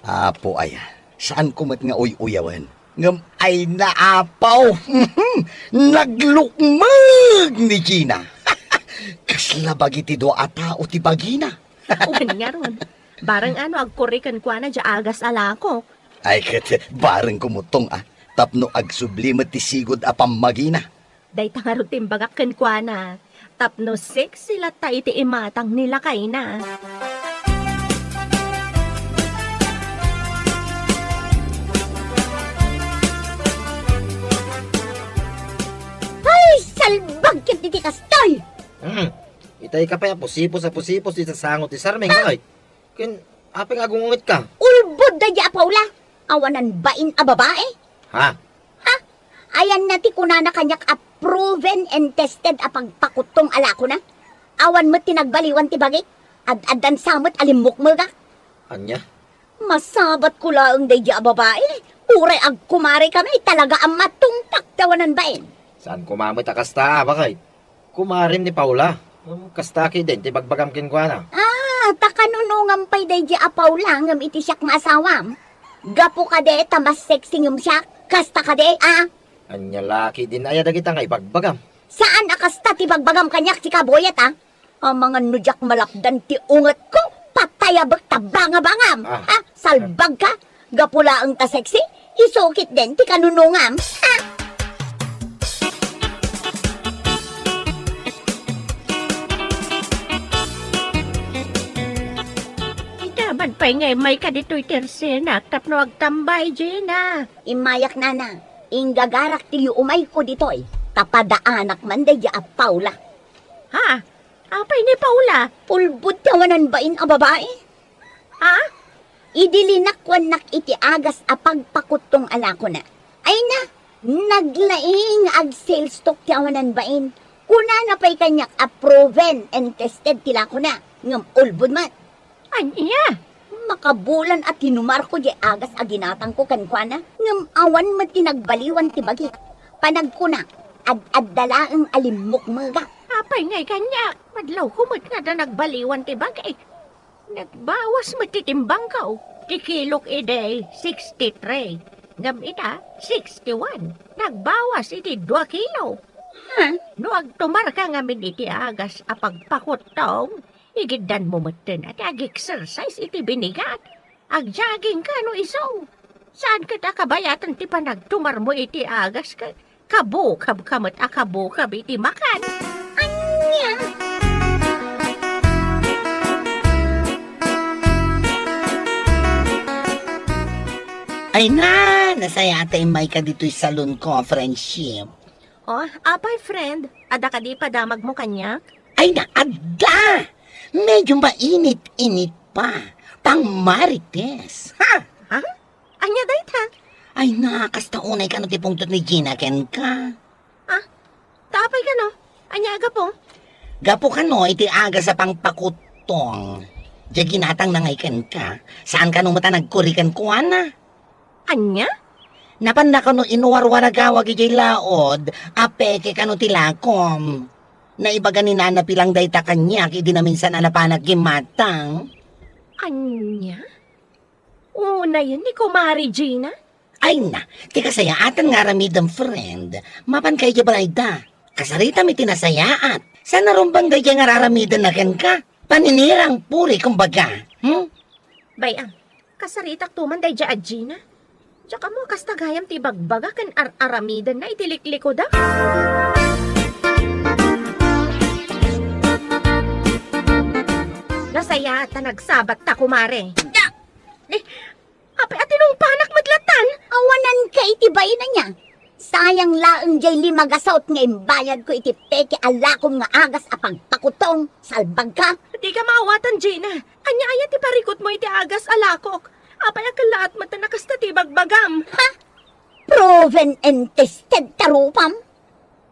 Apo aya, saanko met nga uy-uyawen. Ngem ay naapaw! Naglukmeg ni Gina! Kasla bagi ti dua a tao ti bagina. Wen ngarud, bareng ano agkurri kenkuana diay agas a lakok. Ay, ket bareng kumuttong a, tapno agsubli met ti sigud a pammagina. Dayta ngarud ti imbagak kenkuana, tapno sexy latta iti imatang ni lakayna. Ay, salbag ket iti kastoy! Hmm. Itay ka pay a pusipos a pusipos iti sasango ti sarming, ay. Ken apay nga agungunget ka? Ulbod daydi a Paula. Awanan bain a babae. Ha? Ha? Ayanna ti kunana kaniak a proven and tested a pagpakuttong a lakona. Awan met ti nagbaliwan ti bagik. Ad-addan sa met a limmukmegak. Ania? Masabatko laeng daydi a babae. Uray agkumare kami, talaga a matungpak ti awanan bain. Saan koma met a kasta, baket? Kumarem ni Paula. Kasta ketdin ti bagbagam kenkuana. Ah, ta kanunongam pay daydi a Paula ngem iti siak nga asawam. Gapu kadi ta mas sexy ngem siak. Kasta kadi, ah? Ania la ketdin aya dagita nga ibagbagam? Saan a kasta ti bagbagam kaniak, sika, Boyet, ah? Amangan no diak malapdan ti ungetko, patayabek ta bangabangam. Ah. Ah, salbag ka? Gapu laeng ta sexy, isu ketdin ti kanunongam. Ah! Ita, man pay nga immayka ditoy ti ersenak tapno agtambay, Gina. Immayak, nana. Inggagarak ti yuumayko ditoy, ta padaanak man daydi a Paula. Ha? Apay ni Paula? Ulbod ti awanan bain a babae. Ha? Idi linakuannak iti agas a pagpakuttong a lakona. Ay na, naglaing nga ag-sales talk ti awanan bain. Kunana pay kaniak a proven and tested ti lakona, ngem ulbod met. Ania? Makabulan a tinumarko diay agas a ginatangko kenkuana, ngem awan met ti nagbaliwan ti bagik. Panagkuna, ad-adda laeng a limmukmegak. Apay ngay kaniak? Madlawko met nga adda nagbaliwan ti bagik. Nagbawas met ti timbangko. Ti kilok idi, sixty-three. Ngem ita, sixty-one. Nagbawas iti dua kilo. Ha? No agtumarka ngamin iti agas a pagpakuttong, igiddanmo metten a ti ag-exercise iti binigat. Ag-jogging ka no isu. Saan ket a kabayatan ti panagtumarmo iti agas ket kabukabka met a kabukab iti makan. Ania? Ay na, nasayaat ta immayka ditoy salon ko, friendship. Oh, apay, friend? Adda kadi padamagmo kaniak? Ay na, adda! Medyo mainit-init pa. Pang marites. Ha? Ha? Ania dayta? Ay na, kasta unay kano ti pungtot ni Gina kenka. Ah, ta apay kano? Ania a gapu? Gapu kano iti agas a pangpakuttong. Diay ginatangna ngay kenka. Saan kano met a nagkuri kenkuana? Ania? Napanna kano inwarwaragawag idiay laod a peke kano ti lakom. Naibaga ni Nana Pilang dayta kaniak idi naminsan a napanak gimatang. Ania? Unayen ni Kumare Gina? Ay na, ti kasayaatan nga aramidem, friend. Mapanka idiay balayda. Kasaritam iti nasayaat. Saan a rumbeng daydiay nga ar-aramidenna kenka? Paninirang puri, kumbaga. Hmm? Bay-am, kasaritakto man daydiay a Gina. Diak ammo kasta gayam ti ibagbaga ken ar-aramidenna iti liklikuda. Nasayaat ta nagsabatta, kumare. Da! Ni, apay a tinungpanak met lattan? Awananka iti bainanna. Sayang laeng diay lima gasut nga imbayadko iti peke a lakom nga agas a pagpakuttong. Salbagka. Dika maawatan, Gina. Ania aya ti parikutmo iti agas a lakok? Apay a kellaat met a kasta ti ibagbagam? Ha? Proven and tested ta rupam?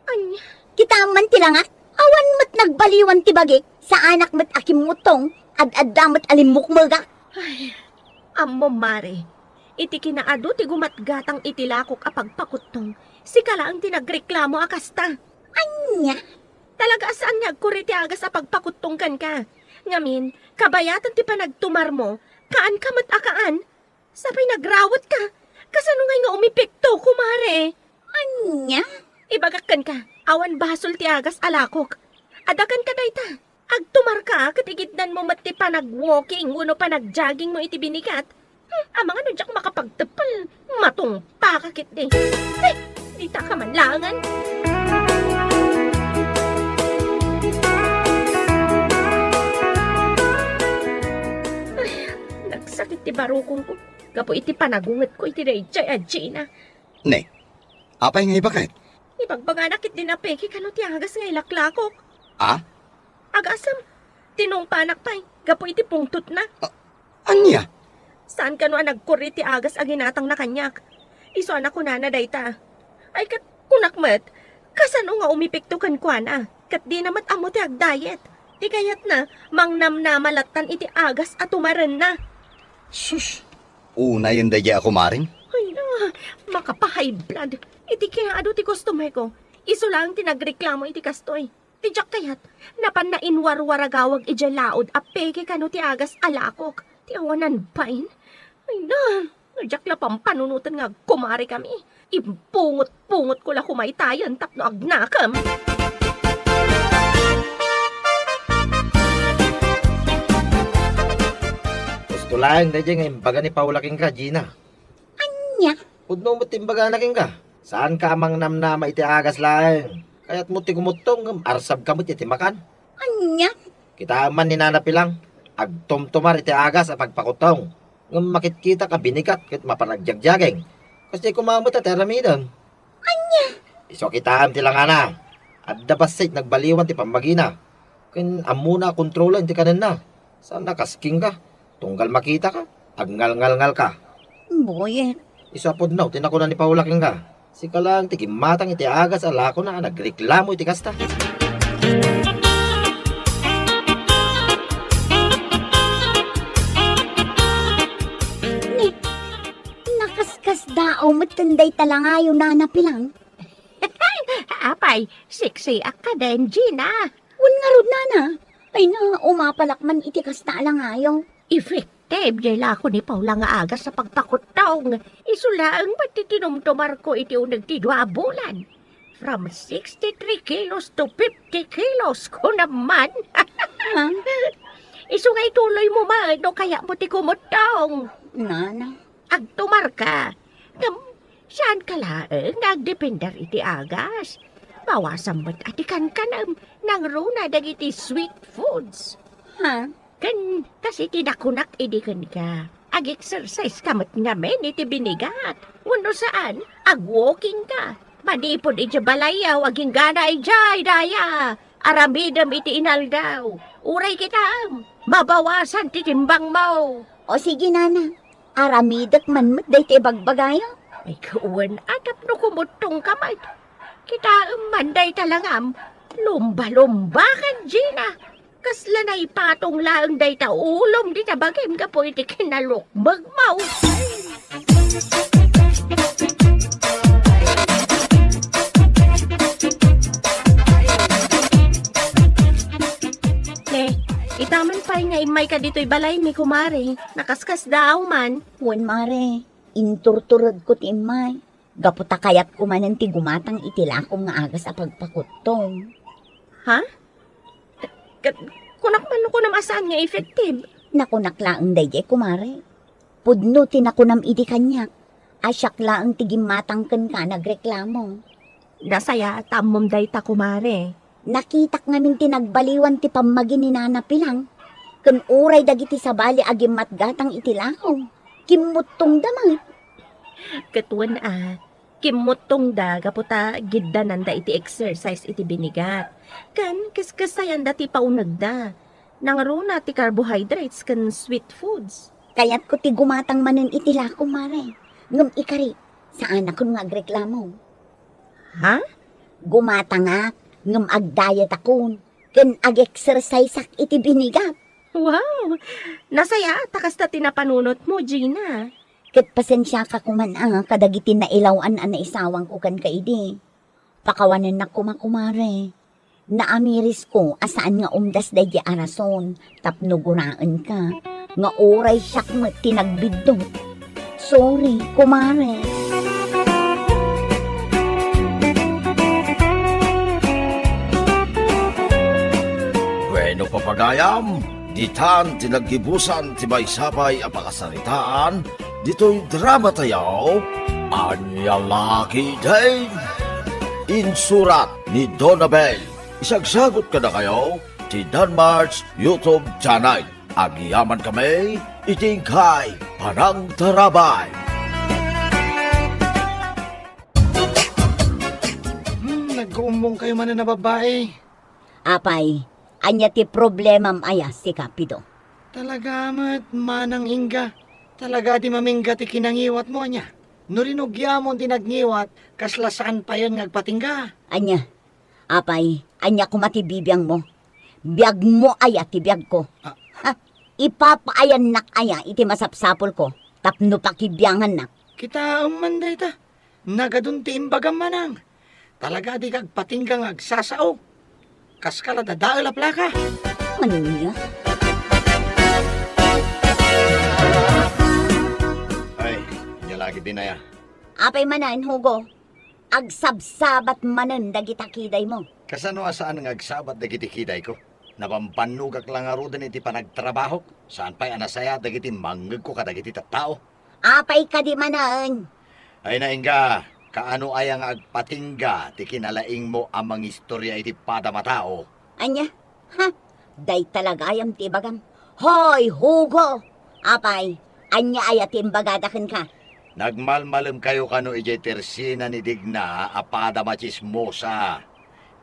Ania? Kitaem man ti langak, awan met nagbaliwan ti bagik, saanak met a kimmuttong, ad-adda met a limmukmegak. Ay, ammom, Mare, iti kinaadu ti gumatgatang iti lakok a pagpakuttong, sika laeng ti nagreklamo a kasta. Ania? Talaga a saan nga agkuri ti agas a pagpakuttong kenka. Ngamin, kabayatan ti panagtumarmo, kaanka met a kaan. Sapay nagrawetka. Kasano ngay nga umepekto, kumare? Ania? Ibagak kenka, awan basol ti agas a lakok. Adda kenka dayta. Agtumarka ket igidnanmo met ti panag-walking wenno panag-joggingmo iti binigat. Hmm, amangan no diak makapagteppel, matungpaka ketdi. Eh, ditaka man laengen. Ay, nagsakit ti barukongko gapu iti panagungetko iti daydiay a Gina. Ne, apay nga ibagat? Ibagbagana ketdin a peke kano ti agas nga ilaklakok. Ah? Agasem, tinungpanak pay gapu iti pungtotna. A-, ania? Saan kano a nagkuri ti agas a ginatangna kaniak? Isu a nakunana dayta. Ay, ket kunak met, kasano nga umepekto kenkuana? Ket dina met ammo ti agdayet. Ti kayatna, mangnamnama lattan iti agas a tumarenna. Sus, unayen daydiay a kumarem. Ay na, makapa-high blood. Iti kinaadu ti customer ko, isu laeng ti nagreklamo iti kastoy. Ti diak kayat, napanna inwarwaragawag idiay laod a peke kano ti agas a lakok. Ti awanan bain. Ay na, no diak la pampanunoten nga agkumarekami. Impungot-pungotko la kumaytayen tapno agnakem. Husto laeng daydiay nga imbaga ni Paula kenka, Gina. Ania? Pudno met ti imbagana kenka. Saanka a mangnamnama iti agas laeng. Kayatmo ti kumuttong ngem arsabka met iti makan. Ania? Kitaem man ni Nana Pilang, agtumtumar iti agas a pagpakuttong. Ngem makitkitak a binigat ket mapan agjagjaging. Kasdiay koma met a ti aramidem. Ania? Isu a kitaem ti langana. Adda bassit nagbaliwan ti pammagina. Ken ammona a kontrolen ti kanenna. Saan a kas kenka. Tunggal makitaka, agngalngalngalka. Boyet. Isu a pudno ti nakuna ni Paula kenka. Sika laeng ti gimmatang iti agas a lakona a nagreklamo iti kasta. Ni, nakaskasdaaw met ken dayta langayo, Nana Pilang. Apay, seksiak kadin, Gina. Wen ngarud, Nana. Ay na, umapalak man iti kasta a langayo. Effective diay lako ni Paula nga agas a pagpakuttong. Isu laeng met ti tinumtumarko iti uneg ti dua a bulan. From sixty-three kilos to fifty kilos, kunam man. Ha? Isu nga ituloymo man no kayatmo ti kumuttong. Nana. Agtumarka. Ngem, saanka laeng nga agdepender iti agas. Bawasan met a ti kankanem nangruna dagiti sweet foods. Ha? Ken kas iti nakunak idi kenka, Ag-exercise ka met ngamin iti binigat. Wenno saan, ag-walking ka. Manipud idiay balayyo, aginggana idiay daya. Aramidem iti inaldaw. Uray kitaem, mabawasan ti timbangmo. O sige, nana. Aramidek man met daytoy ibagbagayo. Ay, kawan, a tapno kumuttong ka met. Kitaem man dayta langam, lumba-lumba ken Gina. Kasla naipatong laeng dayta ulom dita bagim gapu iti kinalukmegmo. Ne, itaman pay nga immayka ditoy balaymi, kumare. Nakaskasdaaw man. Wen, mare, inturturedko ti immay. Gapu ta kayatko manen ti gumatang iti lakom nga agas a pagpakuttong. Ha? Ket kunak man no kunam a saan nga effective? Nakunak laeng daydiay, kumare. Pudno ti nakunam idi kaniak, a siak laeng ti gimmatang kenka nagreklamo. Nasayaat ta ammom dayta, kumare. Nakitak ngamin ti nagbaliwan ti pammagi ni Nana Pilang, ken uray dagiti sabali a gimmatgatang iti lakom, kimmuttongda met. Ket wen a, kimmuttongda gapu ta giddananda iti exercise iti binigat. Ken keskesayanda ti paunegda. Nangruna ti carbohydrates ken sweet foods. Kayatko ti gumatang manen iti lakom, mare. Ngem ikari, saanakon nga agreklamo. Ha? Gumatangak, ngem agdayetakon, ken ag-exerciseak iti binigat. Wow! Nasayaat ta kasta ti napanunotmo, Gina. Ket pasensiaka koman a kadagiti nailaw-an a naisawangko kenka idi. Pakawanennak koma, kumare. Naamirisko a saan nga umdas daydi a rason tapno guraenka nga uray siak met ti nagbiddut. Sorry, kumare. Bueno, papagayam, ditan ti naggibusan ti maysa pay a pakasaritaan ditoy drama tayo, Ania La Ketdin. Insurat ni Donabel. Isagsagut kadakayo ti Danmart's YouTube channel. Agyamankami iti inkay panangtarabay. Hmm, nagkuumbongkayo manen a babbai. Apay, ania ti problemam aya, sika, Pido? Talaga met, Manang Inga. Talaga ti mamingga ti kinangiwatmo, ania? No rinugiamon ti nagngiwat, kasla saan payen nga agpatingga. Ania? Apay, ania koma ti bibiangmo? Biagmo aya ti biagko? Ah. Ha? Ipapaayannak aya iti masapsapulko tapno pakibiangannak? Kitaem man dayta. Nagadun ti imbagam, manang. Talaga a dika agpatingga nga agsasao. Kaska la dadael a plaka. Ania? Ay, ania la ketdin aya? Apay manen, Hugo? Agsabsabat manen dagita kidaymo. Kasano a saan nga agsabat dagiti kidayko? Napambannogak la ngaruden iti panagtrabahok. Saan pay a nasayaat dagiti mangngegko kadagiti tattao. Apay kadi manen? Ay, naingga, kaano aya nga agpatingga ti kinalaingmo a mangistoria iti padam a tao? Ania? Ha? Dayta la gayam ti ibagam. Hoy, Hugo! Apay, ania aya ti imbagada kenka? Nagmalmalemkayo kano idiay tersina ni Digna a padam a tsismosa.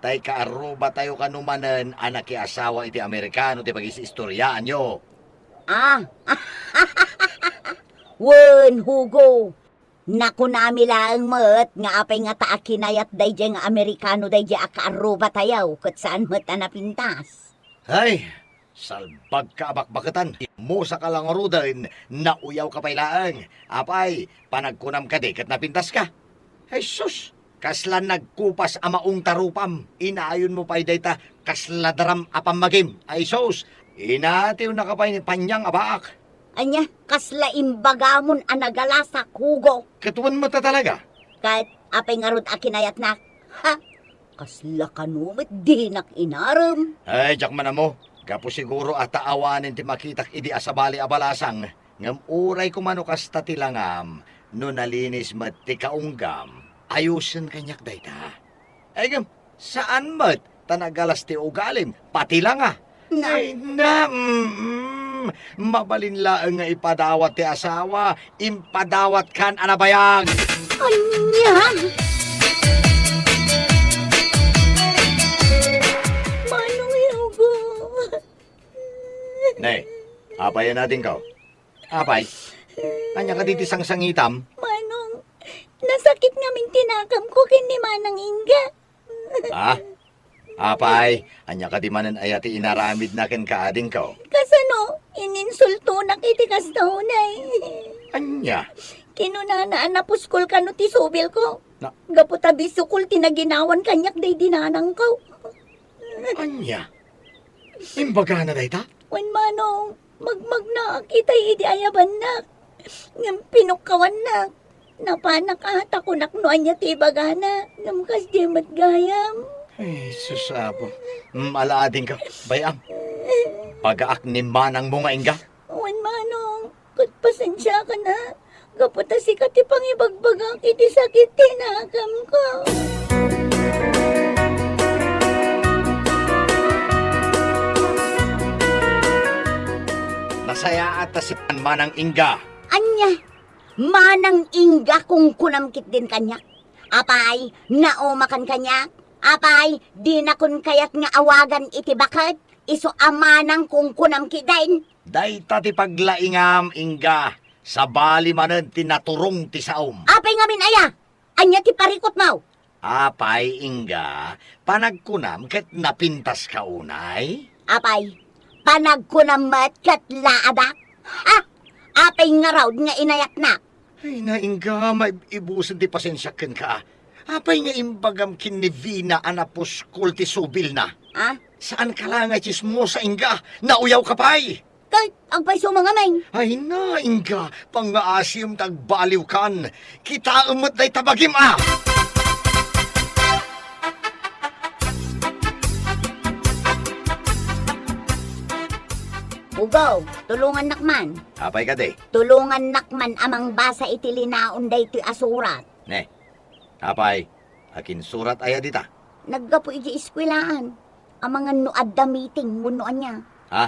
Tay kaarrubatayo kano manen a nakiasawa iti Amerikano ti pagis-istoriaanyo. Ah! Wen, Hugo! Nakunami laeng met nga apay ngata a kinayat daydiay nga Amerikano daydiay a kaarrubatayo ket saan met a napintas. Ay, salbagka a bakbaketan. Immusaka la ngaruden, nauyawka pay laeng. Apay, panagkunam kadi ket napintaska? Ay sus, kasla nagkupas a maong tarupam. Inayonmo pay dayta kasla daram a pammagim. Ay sus, inatiwnaka pay ni paniang a baak. Ania, kasla imbagamon a nagalasak, Hugo? Ket wen met a talaga? Ket apay ngarud a kinayatnak? Ha? Kasla kano met dinak inarem? Ay, diak man ammo. Gapu siguro a ta awanen ti makitak idi a sabali a balasang. Ngem uray koma no kasta ti langam, no nalinis met ti kaunggam, ayosen kaniak dayta. Ay, ngem, saan met ta nagalas ti ugalim, pati langa. Na- Ay, na, mm, mm. Mabalin laeng nga ipadawat ti asawa, impadawatkan a nabayag. Ania? Manong Hugo. Ne, apay a nadingko? Apay, ania kadi ti sangsangitam? Manong, nasakit ngamin ti nakamko ken ni Manang Inga. Ah? Apay, ania kadi manen aya ti inaramidna kenka, adingko? Kasano, ininsultonak iti kasta unay. Ania? Kinunana a napuskol kano ti subilko. Na- Gapu ta bisukol ti naginawan kaniak daydi nanangko. Ania? Imbagana dayta? Wen manong, magmagnaak itay idi ayabannak. Ngem pinukkawannak. Napanak a ta kunak no ania ti ibagana, ngem kasdi met gayam. Ay, sus, Apo. Mm, ala, adingko. Bay-am. Pagaak ni manangmo nga ingga. Wen manong, ket pasensiakan a. Gapu ta sika ti pangibagbagak iti sakit ti nakamko. Nasayaat ta si Manang Inga. Ania? Manang Inga kungkunam ketdin kaniak? Apay, naumakan kaniak? Apay, dinakon kayat nga awagan iti baket? Isu a manang kungkunam ketdin? Dayta ti paglaingam, Inga. Sabali manen ti naturong ti saom. Apay ngamin aya? Ania ti parikutmo? Apay, Inga, panagkunam ket napintaska unay? Apay, panagkunam met ket laadak? Ha? Apay ngarud nga inayatnak? Ay, na, Inga, maibusen ti pasensiak kenka. Apay nga imbagam ken ni Vina a napuskol ti subilna? Ah? Saanka la nga tsismosa, Inga. Nauyawka pay. Ket agpayso mangameng. Ay na, Inga, pangngaasim ta agbaliwkan. Kitaem met dayta bagim a. Hugo, tulongannak man. Apay kadi? Tulongannak man a mangbasa iti linaon daytoy a surat. Ne, apay, akinsurat aya dita? Naggapu iti eskuelaan. Amangan no adda meeting wenno ania. Ha?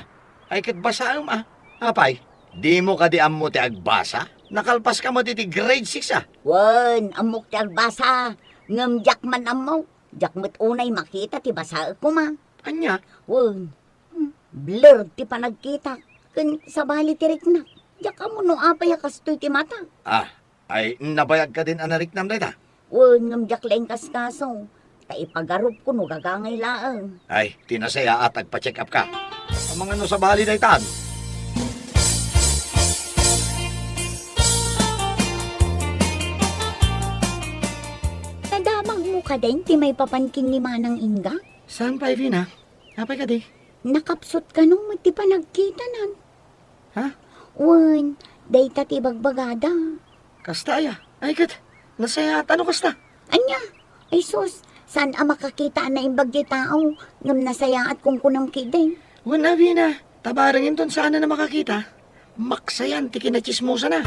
Ay, ket basaem a. Apay, dimo kadi ammo ti agbasa? Nakalpaska met iti grade six a. Wen, ammok ti agbasa. Ngem diak man ammo. Diak met unay makita ti basaek koma. Ania? Wen, hmm, blur ti panagkitak. Ken sabali ti riknak. Diak ammo no apay a kastoy ti mata. Ah, ay, nabayag kadin a nariknam dayta? Wen, ngem diak la inkaskaso. Ta ipagarupko no gagangay laeng. Ay, ti nasayaat, agpa-check up ka. Amangan no sabali daytan. Nadamagmo kadin ti maipapan ken ni Manang Inga? Saan pay, Vina? Apay kadi? Nakapsut kano met ti panagkitanan. Ha? Wen, dayta ti bagbagada. Kasta aya? Ay ket, nasayaat no kasta. Ania? Ay sus, saan a makakita a naimbag ti tao, ngem nasayaat kunkunam ketdin. Wen, abi na, tabareng inton saan a makakita. Maksayan ti kinatsismosana.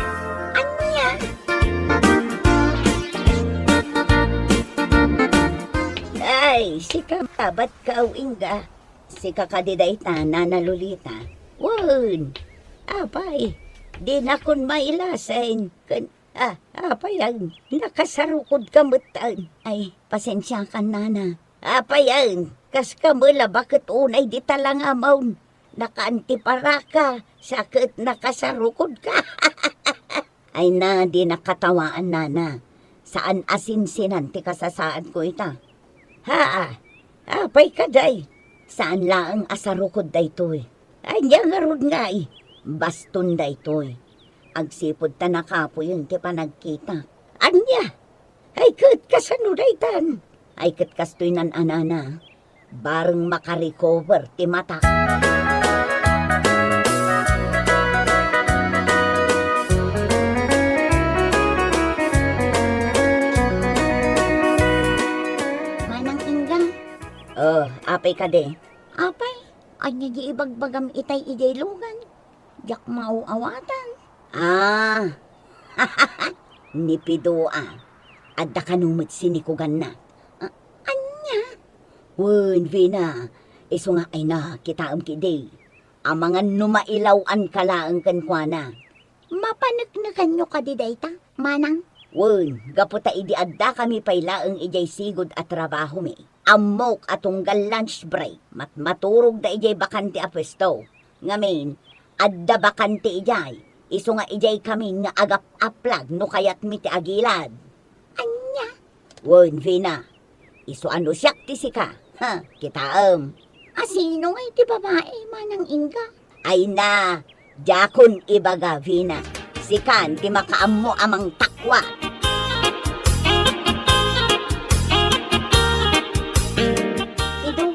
Ania? Ay, sika, abat ka, Inga. Sika kadi dayta, Nana Lolita? Wen, apay, dinakon mailasin. Ken, ah, apay, ay, nakasarukodka metten. Ay, pasensiakan, Nana. Apay, ay, kaska met la baket unay dita langamon. Nakaantiparaka, sa ket nakasarukodka. Ay na, dinak katawaan, Nana. Saan a sinsinan ti kasasaadko ita. Haa, apay kadi? Saan laeng a sarukod daytoy. Ania ngarud ngay? Baston daytoy. Agsipud ta nakapuyen ti panagkitak. Ania? Ay ket kasano daytan? Ay ket kastoy nan a, Nana. Bareng makarecover ti matak. Manang Inga. Oh, apay kadi? Apay, ania di ibagbagam itay idiay lugan? Diak maaw-awatan. Ah, ni Pido a, adda kano met sinikuganna. Ah, ania? Wen, Vina, isu nga ay na, kitaem kidi. Amangan no mailaw-anka laeng kenkuana. Mapaneknekanyo kadi dayta, manang? Wen, gapu ta idi addakami pay laeng idiay sigud a trabahomi, ammok a tunggal lunch break, matmaturogda idiay bakante a puesto. Ngamin, adda bakante idiay, isu nga idiay kamin nga agap-aplag no kayatmi ti agilad. Ania? Wen, Vina, isu a no siak ti sika, ha, kitaem. A sino ngay ti babai, Manang Inga? Ay na, diakon ibaga, Vina. Sikan ti makaammo a mangtakwak. Ido,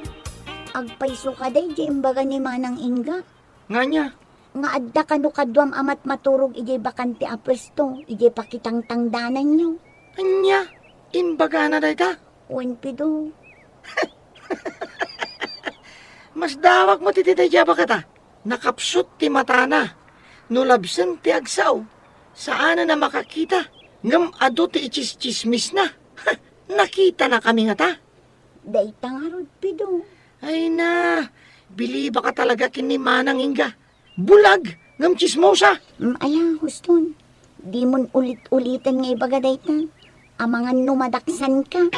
agpayso ka daydiay imbaga ni Manang Inga. Ngania? Nga adda kano kaduam a matmaturog idiay bakante a puesto, idiay pakitangtangdananyo. Ania? Imbagana dayta? Wen, Pido. Masdawak met iti daydiay a bakata. Nakapsut ti matana. No labsen ti agsao, saanen a makakita. Ngem adu ti itsistsismisna. Nakitanakami ngata. Dayta ngarud, Pido. Ay na, bilibaka talaga ken ni Manang Inga. Bulag, ngem tsismosa. Mm, aya, huston. Dimon ulit-uliten nga ibaga dayta. Amangan no madaksanka.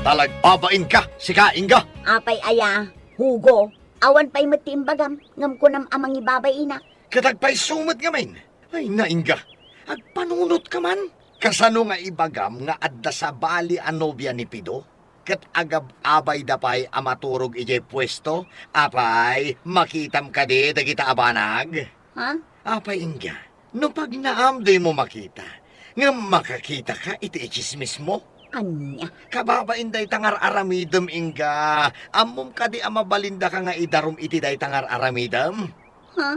Talagbabainka, sika, Inga. Apay aya, Hugo? Awan pay met ti imbagam, ngem kunam a mangibabainak. Ket agpayso met ngamin. Ay, naingga, agpanunotka man. Kasano nga ibagam nga adda sabali a nobia ni Pido? Ket agab-abayda pay a maturog idiay puesto? Apay, makitam kadi dagita a banag? Ha? Apay, ingga, no pagnaam dimo makita, ngem makakitaka iti itsismismo? Ania? Kababain dayta nga ar-aramidem, ingga. Ammom kadi a mabalindaka nga idarum iti dayta nga ar-aramidem? Ha?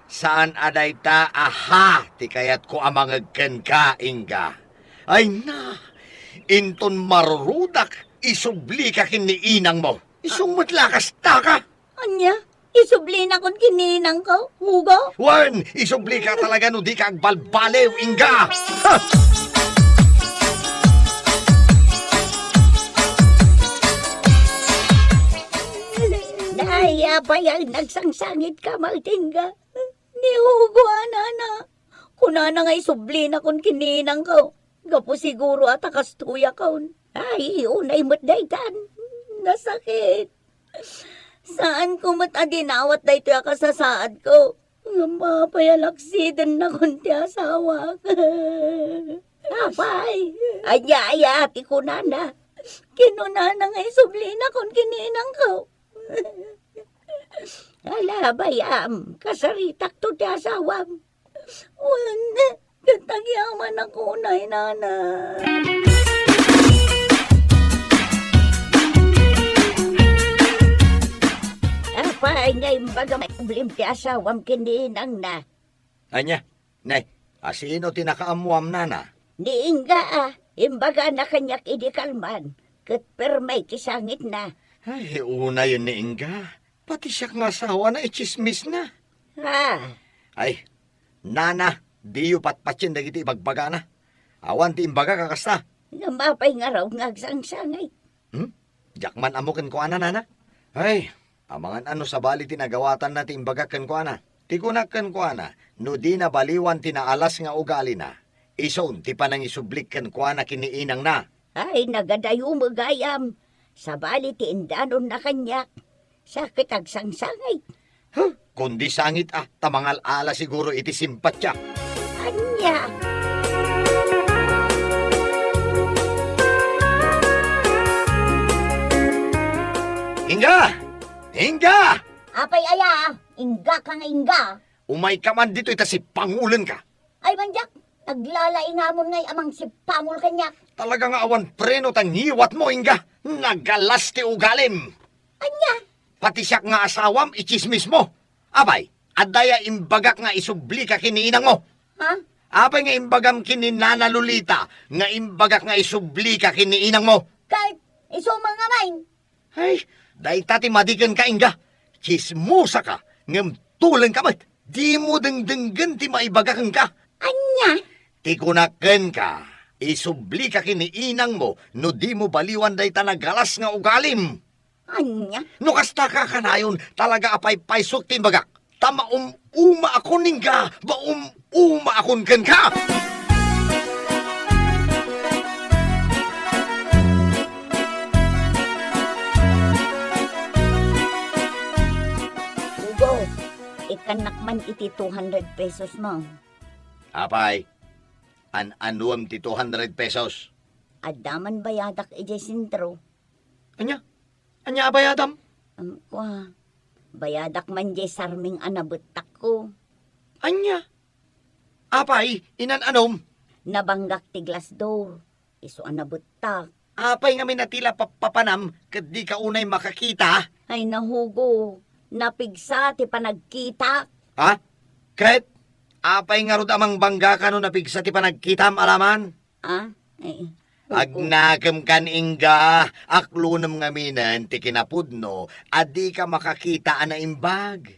Saan a dayta a ha ti kayatko a mangeg kenka, ingga. Ay na, inton marurudak, isublika ken ni inangmo. Isung met la kastaka. Ania? Isublinakon ken ni inangko, Hugo? Wen, isublika talaga no dika agbalbaliw, ingga. Ha! Ay, apay a nagsangsangitka met, ingga. Ni Hugo a nana, kunana nga isublinakon ken ni inangko. Gapu siguro a ta kastoyakon. Ay, unay met daytan. Nasakit. Saanko met a dinawat daytoy a kasasaadko. Ngem apay a laksidennakon ti asawak. Apay, ania aya ti kunana? Kinunana nga isublinakon ken ni inangko. Ala, bay-am, kasaritakto ti asawam. Wen, ket agyamanak unay, nana. Apay nga imbaga nga problem ti asawam ken ni inangna? Ania? Nay, asino ti nakaammuam, nana? Ni Inga, a, imbagana kaniak idi kalman, ket permi ti sangitna. Ay, unayen ni Inga. Pati siak nga asawana, itsismisna. Ha? Ay, nana, diyo patpatien dagiti ibagbagana. Awan ti imbagak a kasta. Ngem apay ngarud nga agsangsangay? Hmm? Diak man ammo kenkuana, nana. Ay, amangan a no sabali ti nagawatanna ti imbagak kenkuana. Ti kunak kenkuana, no dina baliwan ti naalas nga ugalina, isun ti panangisublik kenkuana ken ni inangna. Ay, nagadayo met gayam. Sabali ti indanonna kaniak, sa ket agsangsangay. Huh, kundi sangit a, ta mangal-ala siguro iti simpatiak. Ania? Inga! Inga! Apay aya? Inggaka nga inga? Umayka man ditoy ta sipangulenka. Ay, mandiak, naglalaingamon ngay a mangsipangol kaniak. Talaga nga awan preno ta ngiwatmo, Inga. Nagalas ti ugalim. Ania? Pati siak nga asawam, itsismismo. Apay, adda aya imbagak nga isublika ken ni inangmo? Ha? Apay nga imbagam ken ni Nana Lolita nga imbagak nga isublika ken ni inangmo? Ket isu met ngamin. Ay, dayta ti madi kenka, Inga. Tsismosaka, ngem tulengka met. Dimo dengdenggen ti maibaga kenka. Ania? Ti kunak kenka, isublika ken ni inangmo no dimo baliwan dayta nagalas nga ugalim. Ania? No kasta ka kanayon, talaga a paypaysok ti imbagak. Ta maum-uma akon, Inga, maum-uma akon kenka. Hugo, ikkannak man iti two hundred pesos mo. Apay, an-anuem ti two hundred pesos? Adda man bayadak idiay sentro. Ania? Ania a bayadam? Am, kua, bayadak man diay sarming a nabettakko. Ania? Apay, inan-anom? Nabanggak ti glass door. Isu a nabettak. Apay ngamin a ti la pappapanam ket dika unay makakita? Ay, Hugo, napigsa ti panagkitak. Ha? Ket apay ngarud a mangbanggaka no napigsa ti panagkitam, Alaman? Ah, eh, Hugo. Agnakemkan, Inga, aklonem ngaminen ti kinapudno a dika makakita a naimbag.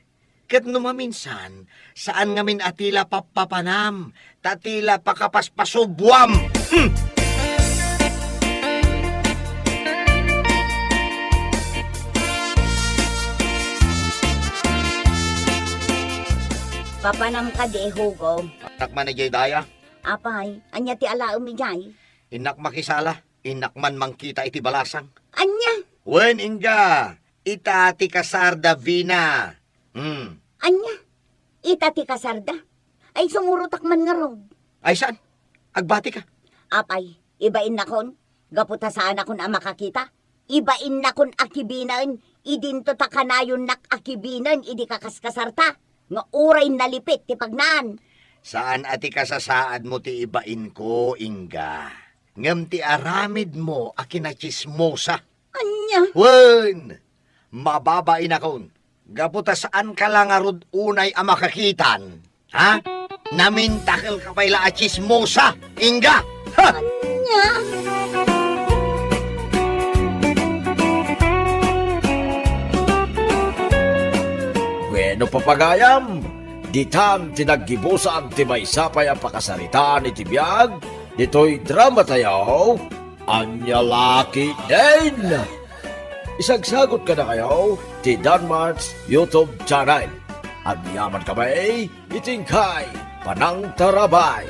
Ket no maminsan, saan ngamin a ti la pappapanam, ta ti la pakapaspasubuam. Hmm! Papanam kadi, Hugo? Anak man idiay daya. Apay, ania ti alaem idiay? Innak makisala, innak man mangkita iti balasang. Ania? Wen, Inga, ita ti kasarda, Vina. Hmm. Ania? Ita ti kasarda? Ay, sumurotak man ngarud. Ay, saan? Agbatika. Apay, ibainnakon? Gapu ta saanakon a makakita? Ibainnakon a kibinen, idinto ta kanayonnak a kibinen idi kakaskasarta, nga uray nalipit ti pagnaan. Saan a ti kasasaadmo ti ibainko, Inga. Ngem ti aramidmo a kinatsismosa. Ania? Wen, mababainakon. Gapu ta saanka la ngarud unay a makakitan, ha? Namintakelka pay la a tsismosa, Inga! Ha? Ania? Wenno, papagayam, ditan ti naggibusan ti maysa pay a pakasaritaan iti biag ditoy dramatayo, Ania la ketdin? Isagsagut kadakayo ti Danmart's YouTube channel. Agyamankami iti inkay panangtarabay.